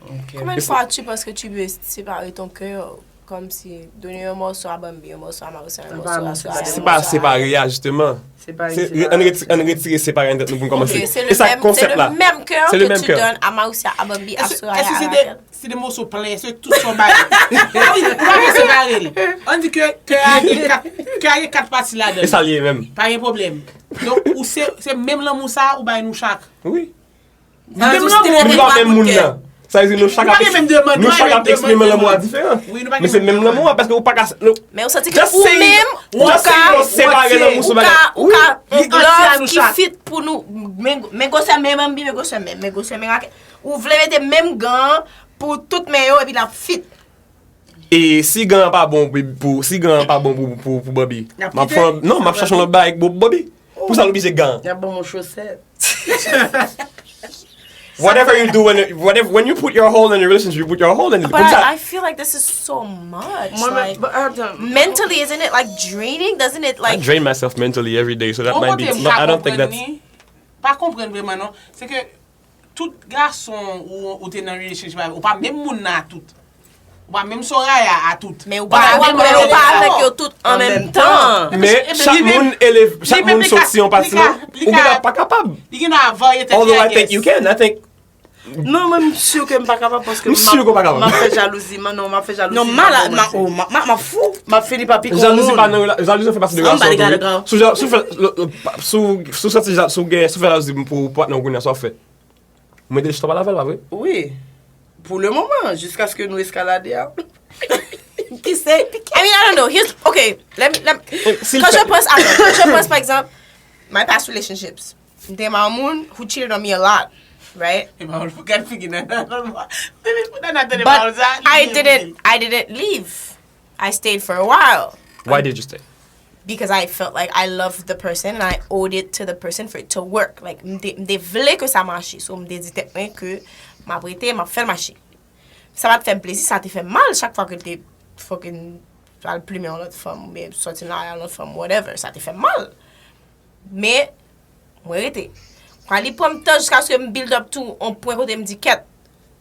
Ok. Combien de fois tu penses que tu peux séparer ton cœur, comme si donner un morceau à Bambi, un morceau à Marissa, un Bah, morceau à non, Sora, c'est un Se morceau pa à separe Ariel? A, jisteman. Se pa Se, separe. ann reti-, ann retire separe an tèt nou pou n kòmanse. Ok, c'est E le sa même, c'est konsèp le la. Même cœur C'est le que même tu cœur. Donnes à Marissa, à Bambi, à Èske Soraya, èske à se de, Ariel. Se de moso plen, se tout son bagay. Ou pa ka separe li. Ann di ke kè a gen kat, kè a gen kat pati ladan. E sa l ye menm. Pa gen pwoblèm. Donk, ou se, se menm lanmou sa ou bay nou chak. Wi. Menm Ou lanmou. Nou pa menm moun nan. Sa vle di nou chak Nou pa ap gen menm demann, nou nou pa chak gen ap eksprime menm lanmou a demann. Diferan. Wi, nou pa Men gen se menm menm demann. Lanmou a paske ou pa ka nou, Men ou santi ke just ou saying, menm, ou just ka, saying nou separe lanmou sou ou bagay. ka, ou Li ka, anti a love nou ki chak. Fit pou nou, men, men gwosè men Bambi, men gwosè men, men gwosè men rakèt. Ou vle mete menm gan pou tout men yo, epi l ap fit. E si gan an pa bon pou, pou, si gan an pa bon pou, pou, pou Bambi, Y ap m ap kite. fè, non, m ap chache yon lòt bagay pou Bambi. Pou sa l oblije gan. Y ap ban mwen chosèt. Whatever you do when, whatever, when you put your hole in a relationship, you put your hole in it. But Comme ça. I, I feel like this is so much. Mwen Like, menm, but attends. Mentally, isn't it like draining? Doesn't it I like drain myself mentally every day, so that Yon might be. kote m No, pa I don't think konprann that's. Li, pa konprann vrèman non, se ke tout gason ou, ou te nan relationship avè, ou pa menm moun nan a tout. Ou pa menm Soraya a tout. Men ou pa, Ou pa ou pa, menm ou pa moun avèk nan. Yo tout an An menm menm tan. tan. Men Ebyen, chak li menm- moun eleve, li chak menm moun li soti ka- yon pati li ka- non. li Ou gen ka- dwa pa kapab. Li gen dwa varye tèt Although li, I I think you guess. can, I think. Non, mwen m si ke m pa kapab paske M si ke w pa kapab. M ap fè jalouzi, man, non, m ap fè jalouzi. Non, malad, ma, oh, ma, ma, ma fou. M ap fini pa piko Jalouzi moun. Pa nan rela-, jalouzi fè pati de Somebody relasyon gotta tou, go. wi. Sou ja-, sou fè, lo- lo- pa- sou, sou santi ja-, sou gen, sou fè jalouzi pou patnè w kounye a sa w fè. Mwen te jis pa pale avè l, pa vre? Wi. Pou le moman, jiskaske nou eskalade a. Ki se? I mean, I don't know. Here's, okay, let me, let me, Eh, si l quand fè- je pense à, quand je pense, par exemple, my past relationships, m te renmen yon moun who cheated on me a lot, right? E pa ou gad figi nan nan nan. Depi pou nan nan tande But pawòl sa. I didn't, I didn't leave. I stayed for a while. Why did you stay? Because I felt like I loved the person and I owed it to the person for it to work. Like, m te, m te vle ke sa mache. So, m te di tèt mwen ke m ap rete, m ap fè l mache. Sa pa t fè m plezi, sa te fè m mal chak fwa ke l te fucking al plimen yon lòt fanm, oubyen sòti nan yon lòt fanm, whatever. Sa te fè m mal. Men, mwen rete. Kwa li pran m tan jiskaske m build up to yon pwen kote m di, kèt,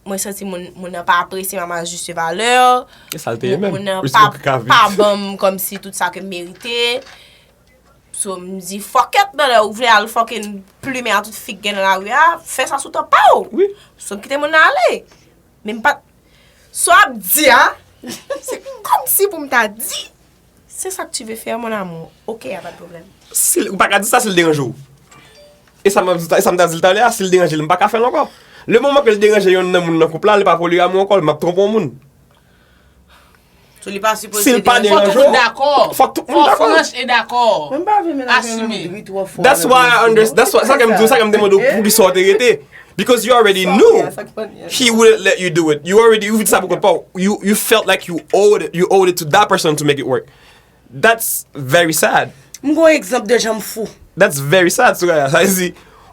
mwen santi moun, moun nan pa apresye m a ma juste valeur. E sa l te ye menm. Moun nan Ris pa, ou ka viv. Pa ban m kòmsi tout sa ke m merite. So, m di, fuck it, brother, ou vle al fucking plimen a tout fi k gen nan lari a, fè sa sou tan pa w. Wi. So, m kite moun nan ale. Men m pa t, sa w ap di a, se kòmsi pou m ta di, c'est ça que tu veux faire, mon amour. Ok, y a pas de problème. Si l, ou pa ka di sa si l deranje w. E sa m ap di, e sa m ta di l talè a, si l deranje l, m pa ka fè l ankò. Le moman ke l deranje yonn nan moun nan koup la, li pa poligam ankò, l m ap twonpe yon moun. So li pa sipoze Si l pa te- deranje Fòk tout moun w, dakò. fòk tout moun Fòk dakò. Franch e dakò. Mwen pa vle melanj Asime. Dri twò fò. That's why I understand. That's why, sa ke m di w, sa ke m te mande w pou ki sa w te rete. Because you already knew Sa k pa n he wouldn't let you do it. You already, ou vin sa pou kont pa w. You, you felt like you owed, you owed it to that person to make it work. That's very sad. M gon egzanp de jan m fou. That's very sad, Soraya. Sa vle di,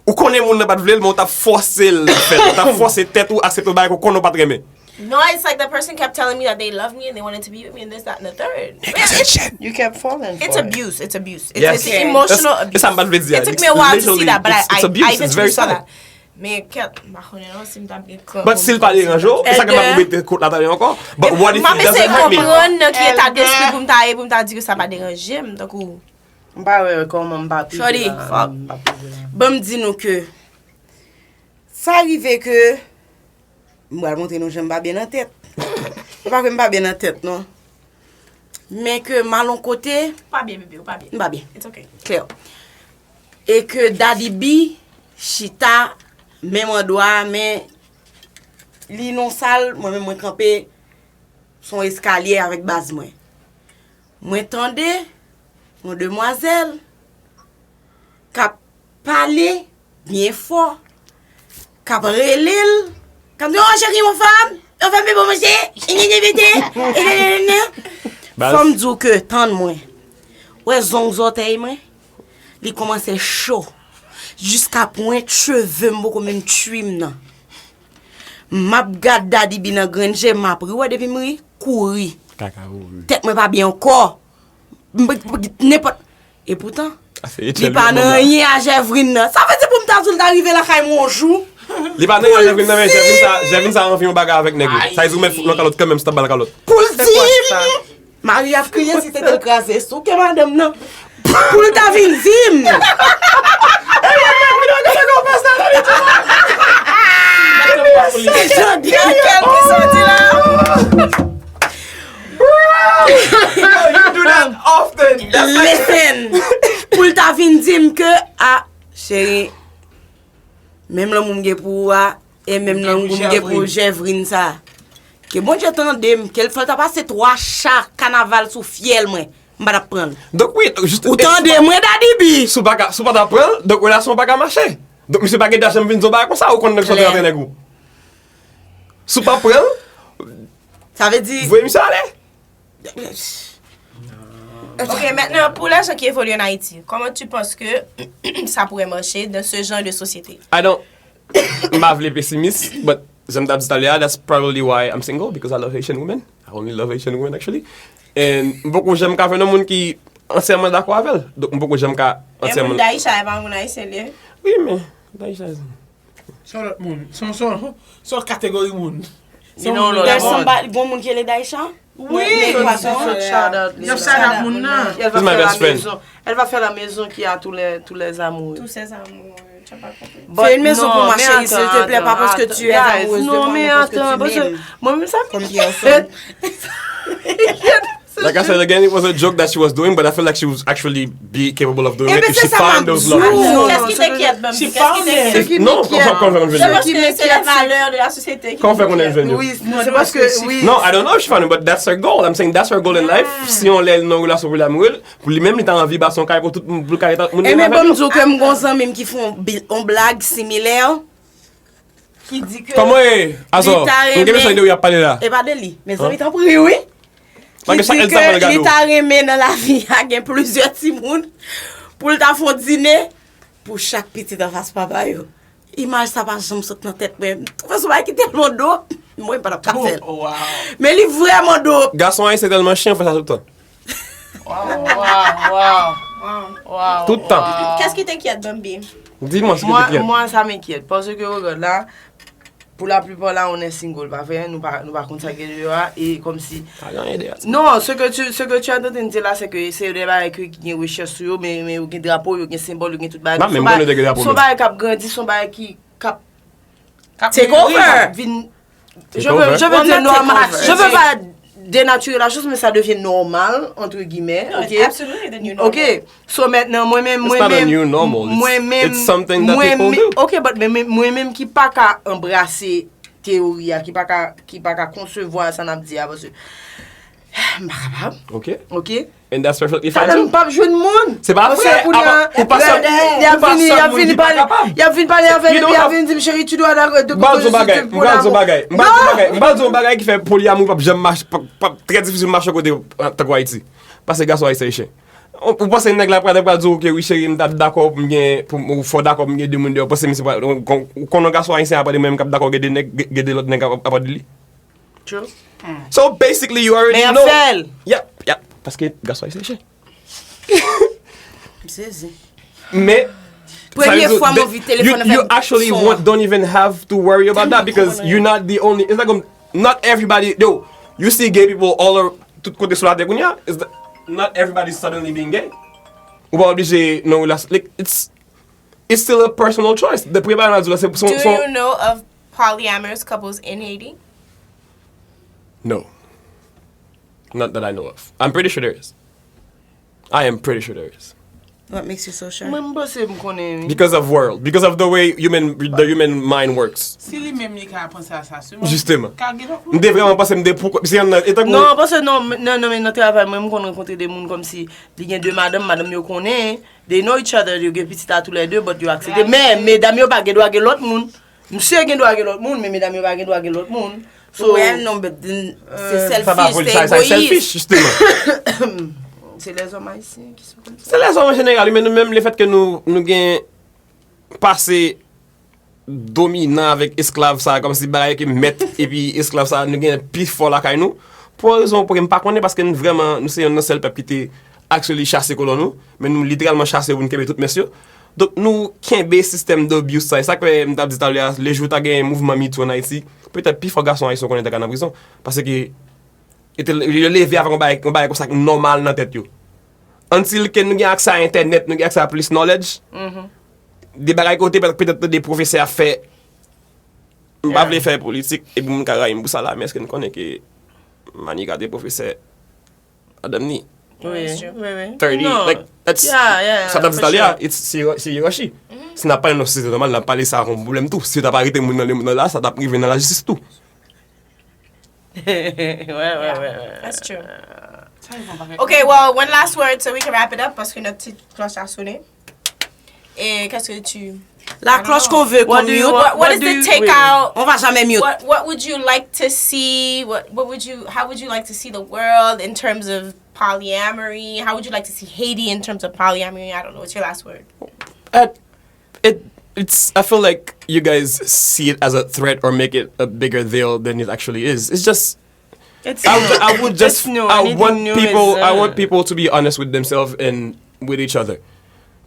ou konnen moun nan pa t vle l, men ou t ap fòse l fè l. Ou t ap fòse tèt ou aksepte yon bagay ke ou konnen ou pa t renmen. No, it's like the person kept telling me that they love me and they wanted to be with me and this, that, and the third. Niggas ain't shit. You kept falling for It's it. Abuse. It's abuse. It's, Yes. it's emotional That's- abuse. Sa m pa t vle di. It took me a while to see that, but I, It's I, abuse. I It's eventually very saw sad. That. Men kèt, m pa konnen non si m t ap gen kran. But si l pa deranje w, e sa ke m ap rete kont la talè ankò. But what if M ap it doesn't eseye hurt me? Konprann nan ki eta despri pou m ta ye pou m ta di ke sa pa deranje m, tankou. M pa wè kòman m pa peze Shorty, la, fuck. m pa peze la. Ban m di nou ke sa rive ke m pral montre nou jan m pa byen nan tèt. Se pa ke m pa byen nan tèt non. Men ke m al yon kote, Ou pa byen, bebe, ou pa byen. M pa byen. It's okay. Klè. E ke Daddy B chita menm andwa, men li nan sal, mwen menm mwen kanpe sou yon eskalye avèk baz mwen. Mwen tande yon demwazèl k ap pale byen fò, k ap rele l, k ap di, "Oh, cheri, mon femme, on fait bon manger, et ni, ni, ni, ni, et ni, ni, ni." Baz. Fò m di w ke, tann mwen. Wè zong zòtèy mwen, li kòmanse cho. Jiska pwent cheve m poko menm trim nan. M ap gad Daddy B nan grenn je, m ap ri. Wè depi m ri, kouri. Kaka ou ri. Tèt mwen pa byen ankò. M- m- Nenpòt. E poutan, Ase li pa nan anyen a Jèvrin nan. Sa vle di pou m ta di l ta rive lakay mwen yon jou. Li pa nan anyen a Jèvrin nan, men Jèvrin sa, Jèvrin sa anvi yon bagay avèk nèg li. Sa vle di ou mèt fout nan kalòt kanmenm, si w t ap ba l kalòt. Pou l di m, Maria ap kriye si se te l kraze souke madanm nan. Pou l ta vin di m. Kèt ki soti la. You do that often. That's like Listen. Pou l ta vin di m ke, a, cheri, menm lanmou m gen pou ou a, e menm lanmou m gen pou Jèvrin sa. Ke Bondye tande m, ke l fè l ta pase twa cha kanaval sou fyèl mwen, m pa t ap pran l. Donk wi, jis Ou tande mwen, Daddy B? Si w pa ka, si w pa ta pran l, donk relasyon an pa ka mache. Donk misye pa gen dwa janm vin di w bagay konsa, ou konn nèg sòti Klè. Antre nèg ou. Si w pa pran l, Sa vle di, voye misye ale. Ok, maintenant, pour les gens qui évoluent en Haïti, comment tu penses que ça pourrait marcher dans ce genre de société? I don't, m pa vle pesimis, but jan m t ap di talè a, that's probably why I'm single, because I love Haitian women. I only love Haitian women, actually. And m poko janm ka fè nan moun ki antyèman dakò avè l. Donk m poko janm ka E moun antyèman. Daisha, e pa moun ayisyen li ye? Wi, men Daisha. Se yon lòt moun. Se yon, se yon, se yon kategori moun. Li nan yon lòt There's mond. Somebody, gon moun ki rele Daisha? Oui, Mwen, shout mwen, out, shout out. Yo shout out moun nan. Elle va She's my faire la best friend. Maison. Elle va faire la maison qui a tous les, tous les amoureux. Tous ces amours, tu as pas compris. But Fais une maison non, pour moi, mais chérie, s'il te attends, plaît, pas parce que attends, tu es guys, amoureuse de non, moi, mais mais parce que attends, tu parce que m'aimes. Moi-même, ça Comme personne. Like I said again, it was a joke that she was doing, but I feel like she was actually be capable of doing Eh it ben, if c'est she ça, found ma those boule. lines. Qu'est-ce qui t'inquiète, Bambi? Qu'est-ce qui t'inquiète? Ce qui Non, m'inquiète, comment, comment, Je pense que c'est les valeurs de la société qui Comment faire qu'on est t'inquiètent. devenu? Oui, non, c'est parce que, oui. No, I don't know if she found it, but that's her goal. I'm saying that's her goal in life. Si yon lè nan relasyon pou l amoureuse, pou li menm li ta anvi ba son kay pou tout moun, pou l kay tout moun. E men bon, m di w ke m gon zanmi m ki fè yon bi- yon blag similè. Ki di ke Kòman e? Azò, li ta m gen bezwen renmen- de w y ap pale la. E pa de li, men zanmi tanpri wi. Paske Ki sa di Elsa pral ke li gade w. Ta renmen nan lavi a gen plizyè timoun pou l ta fè yon dine pou chak pitit anfas papa yo. Imaj sa pa janm sot nan tèt mwen. M twouve se yon bagay ki tèlman dope. Mwen m pa t ap ka fè l. Oh, wow. Men li vrèman dope. Gason ayisyen tèlman chen, fè sa tout tan. Wow, wow, wow. Tout tan. Qu'est-ce qui t'inquiète, Bambi? Di mwen si Moi, te kèt. Moi, ça m'inquiète. Parce que, regarde là, pour la plupart, là, on est single, pas vrai? Nous pas, nous pas comme ça, que je vois, et comme si. Pa gen anyen de. Non, ce que tu, ce que tu es en train de dire là, c'est que c'est des bagay ki gen rechèch sou yo, men, men yo gen drapo, yo gen senbòl, yo gen tout bagay. Pa menm konnen yo te gen drapo, Son men. Bagay k ap grandi, son bagay ki k ap Take over. Vin, Take je veux, over. je veux Well, dire not take normal. Over. Je veux pas Dénaturer la chose, mais ça devient normal, entre guillemets, No, it's ok? Absolutely the new normal. Ok, so maintenant, mwen menm, It's mwen not a menm, new normal. It's, mwen menm, it's something that mwen people menm- do. Ok, but men- men- mwen menm ki pa ka anbrase teyori a, ki pa ka, ki pa ka konsevwa sa n ap di a, paske m pa kapab, Ok. ok? And that's perfectly fine Talè m too. p ap jwenn moun. Se pa Paske vre, kounye apa, a, ou pa sòt- y ap ou pa vini, y sòt ap moun vini ki pa pale, kapab. Y ap vini pale avè You l, don't epi y ap have- vini di m, "Cheri, tu dois arrêter de M pral di yon causer bagay, de m pral di yon polyamo." bagay, m pral di yon bagay, m pral di yon bagay ki fè polyamour p ap janm mache, p ap, p ap trè difisil mache kote tankou Ayiti. Paske gason ayisyen e chen. Ou ou panse nèg la pral pral di w, "Ok, wi, cheri, m t ap dakò pou m gen, pou m, fò w dakò pou m gen de moun deyò." Ou panse misye pral, ou kon- ou konnen gason ayisyen apre de mwen menm k ap dakò gen de nèg, gen de lòt nèg ap- apre de li? True. So basically, you already Men y ap know. Fè l. Yep, yep. Paske gason ayisyen e chen. M sezi. Men Premye sa vle fwa di- mwen vi telefòn you, you actually son want, an. Don't even have to worry about that because you're not the only. It's like, um, not everybody. Yo, you see gay people all over, tout kote sou latè kounye a. It's the- not everybody suddenly being gay. Ou pa oblije nan relasyon. Like, it's it's still a personal choice. The premye bagay nan di la se Do se- se- you know of polyamorous couples in Haiti? No. Not that I know of. I'm pretty sure there is. I am pretty sure there is. What makes you so sure? Mwen m panse m konnen wi. Because of world, because of the way human the human mind works. Si li menm li ka panse a sa sèlman. Jisteman. Ka gen lòt M te vrèman panse m te pou se yon nan e tankou Non, paske non, non, non, men nan travay mwen, m konn rankontre de moun kòmsi li gen de madanm, madanm yo konnen, they know each other, yo gen pitit a toulède, but yo aksepte. Men medam yo pa gen dwa gen lòt moun. Msye gen dwa gen lòt moun, men medam yo pa gen dwa gen lòt moun. So, Well, non, but then, se Sa pa selfish, voli, se sa sa egoyis. Selfish, jisteman. Se lèzòm ayisyen ki sou konn sa. Se lèzòm an jeneral, men nou menm, lefèt ke nou nou gen pase dominan avèk esklav sa, kòmsi bagay ke mèt epi esklav sa, nou gen pi fò lakay nou. Pou yon rezon pou m pa konnen, paske nou vrèman, nou se yon nan sèl pèp ki te actually chase kolon nou, men nou literalman chase pou nou kenbe tout mès yo. Donk nou kenbe sistèm de abuse sa, e sa k fè m t ap di talè a, lejou ta gen mouvman MeToo ann Ayiti, petèt pi fò gason ayisyen konnen ta ka nan prizon. Paske e te- yo leve avèk yon bagay, yon bagay konsa k nòmal nan tèt yo. Until ke nou gen aksè a entènèt, nou gen aksè a plis knowledge, de bagay kote petèt petèt de pwofesè ap fè. M pa vle fè politik epi moun ka rayi m pou sa la, men èske n konnen ke Manika te pwofesè madanm ni? Wi, That's true. Wi, wi. thirty, Non. Like, that's Yeah, yeah, sa t ap di for talè a, sure. It's se hiyerachi. Si n ap pale nan sosyete nòmal, n ap pale sa kon pwoblèm tou. Si yo t ap arete moun nan le- nan la, sa t ap rive nan lajistis tou. Wi, wi, wi, wi. That's true. Sa yo pa gen Okay, well, one last word so we can wrap it up paske notre petite cloche a sonné. Et qu'est-ce que tu La cloche qu'on veut qu'on mute. What, what is the takeout? On va jamais mute. What what would you like to see? What what would you how would you like to see the world in terms of polyamory? How would you like to see Haiti in terms of polyamory? I don't know. What's your last word? I, it it's I feel like you guys see it as a threat or make it a bigger deal than it actually is. It's just It's I would, I would just It's new. I Anything want new people is, I uh, want people to be honest with themselves and with each other.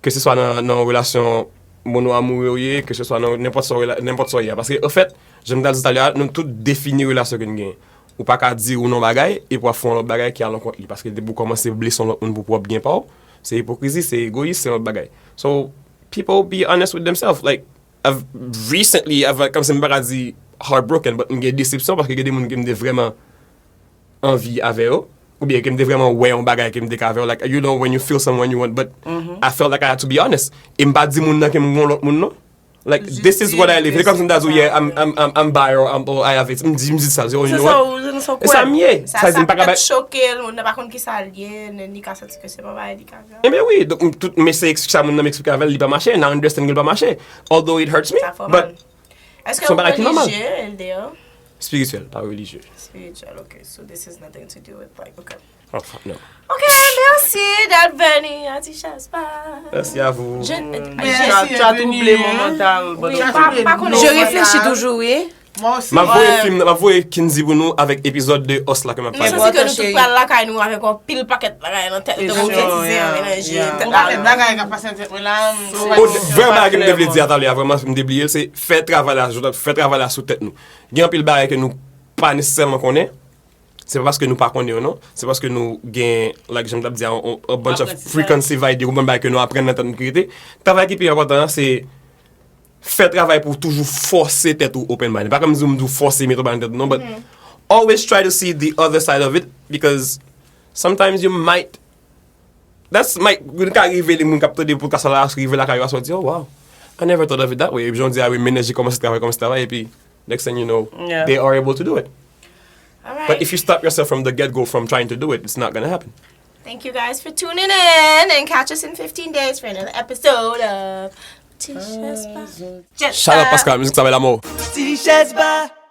Ke se swa nan nan relasyon monoamoure ou ye, ke se swa nan nenpòt sa rela- nenpòt sa ou ye. Paske anfèt, jan m ta di talè a, nou tout defini relasyon ke n genyen. Ou pa ka di ou nan bagay epi w ap fè yon lòt bagay ki alakont li. Paske depi w kòmanse blese yon lòt moun pou pwòp byen pa w, se ipokrizi, se egoyis, se yon lòt bagay. So people be honest with themselves. Like I've recently I've kòmsi m pa ka di heartbroken, but m gen desepsyon paske gen de moun ke m te vrèman anvi avè yo, oubyen ke m te vrèman wè yon bagay ke m te ka avè yo, like, you know, when you feel someone you want, but I felt like I had to be honest. E m pa di moun nan ke m gon lòt moun non. Like, this is what I live. Se kòmsi m ta di, yeah, I'm, I'm, I'm, I'm bi or I'm, or I have it. M di, m di sa, se, you Se know sa what? ou se sa ou E sa m kwè. ye. Sa di m pa ka bay. Choke l, moun nan pa konn ki sa l ye, ni ka santi ke se pa bagay li ka fè. Ebyen wi, donk m- tout m eseye eksplike sa moun nan, m eksplike avè l, li pa mache, and I understand ke l pa mache. Although it hurts me, Sa fè mal. But Est-ce se yon bagay ki que nòmal. Religieux, Eldeo? Spirituel, pa relijye. Spiritual, okay. So this has nothing to do with like, okay. Oh, fuck no. Okay, merci d'être venu à T H S Bar. Merci à vous. Je, Merci, Tu as tu as bienvenue, troublé hein. mon mental. But Oui, Ça pa, fait pa de konnen l'eau. ou Je konn réfléchis la. Toujours, oui. Moi aussi. M ap voye Ouais. fim nan, m ap voye Kinsey pou nou avèk epizòd de Us la ke m ap Mwen pale. santi ke nou Chérie. tout pral lakay nou avèk yon pil pakèt bagay nan tèt nou, It's te true, konkretize yeah, an melanj. yeah. Tèt Yon la. pakèt bagay k ap pase nan tèt mwen la. M So, O, vrè bagay ke m te vle di a talè a, vrèman, m te bliye l, se fè travay la, fè travay la sou tèt nou. Gen anpil bagay ke nou pa nesesèman konnen. Se pa paske nou pa konnen yo, non. Se paske nou gen, like, jan m t ap di a, on- a bunch of Aprantisaj. preconceived idea, ou konprann, bagay ke nou aprann nan tèt nou ki rete. Travay ki pi enpòtan an, se fè travay pou w toujou fòse tèt ou open mind. Pa kòm si m di w fòse mete yon bagay nan tèt ou, non, but always try to see the other side of it, because sometimes you might, that's might, ou ka rive, li moun k ap tande podcast la, rive lakay yo, a sòti, oh wow, I never thought of it that way. Epi jan w di a, wi, menaj li kòmanse travay, kòmanse travay, epi next thing you know, Yeah. they are able to do it. All right. But if you stop yourself from the get go from trying to do it, it's not gonna happen. Thank you guys for tuning in and catch us in fifteen days for another episode of Tisha's Bar. Just Shout out Bar. Pascal, mizik sa bèl amò. Tisha's Bar.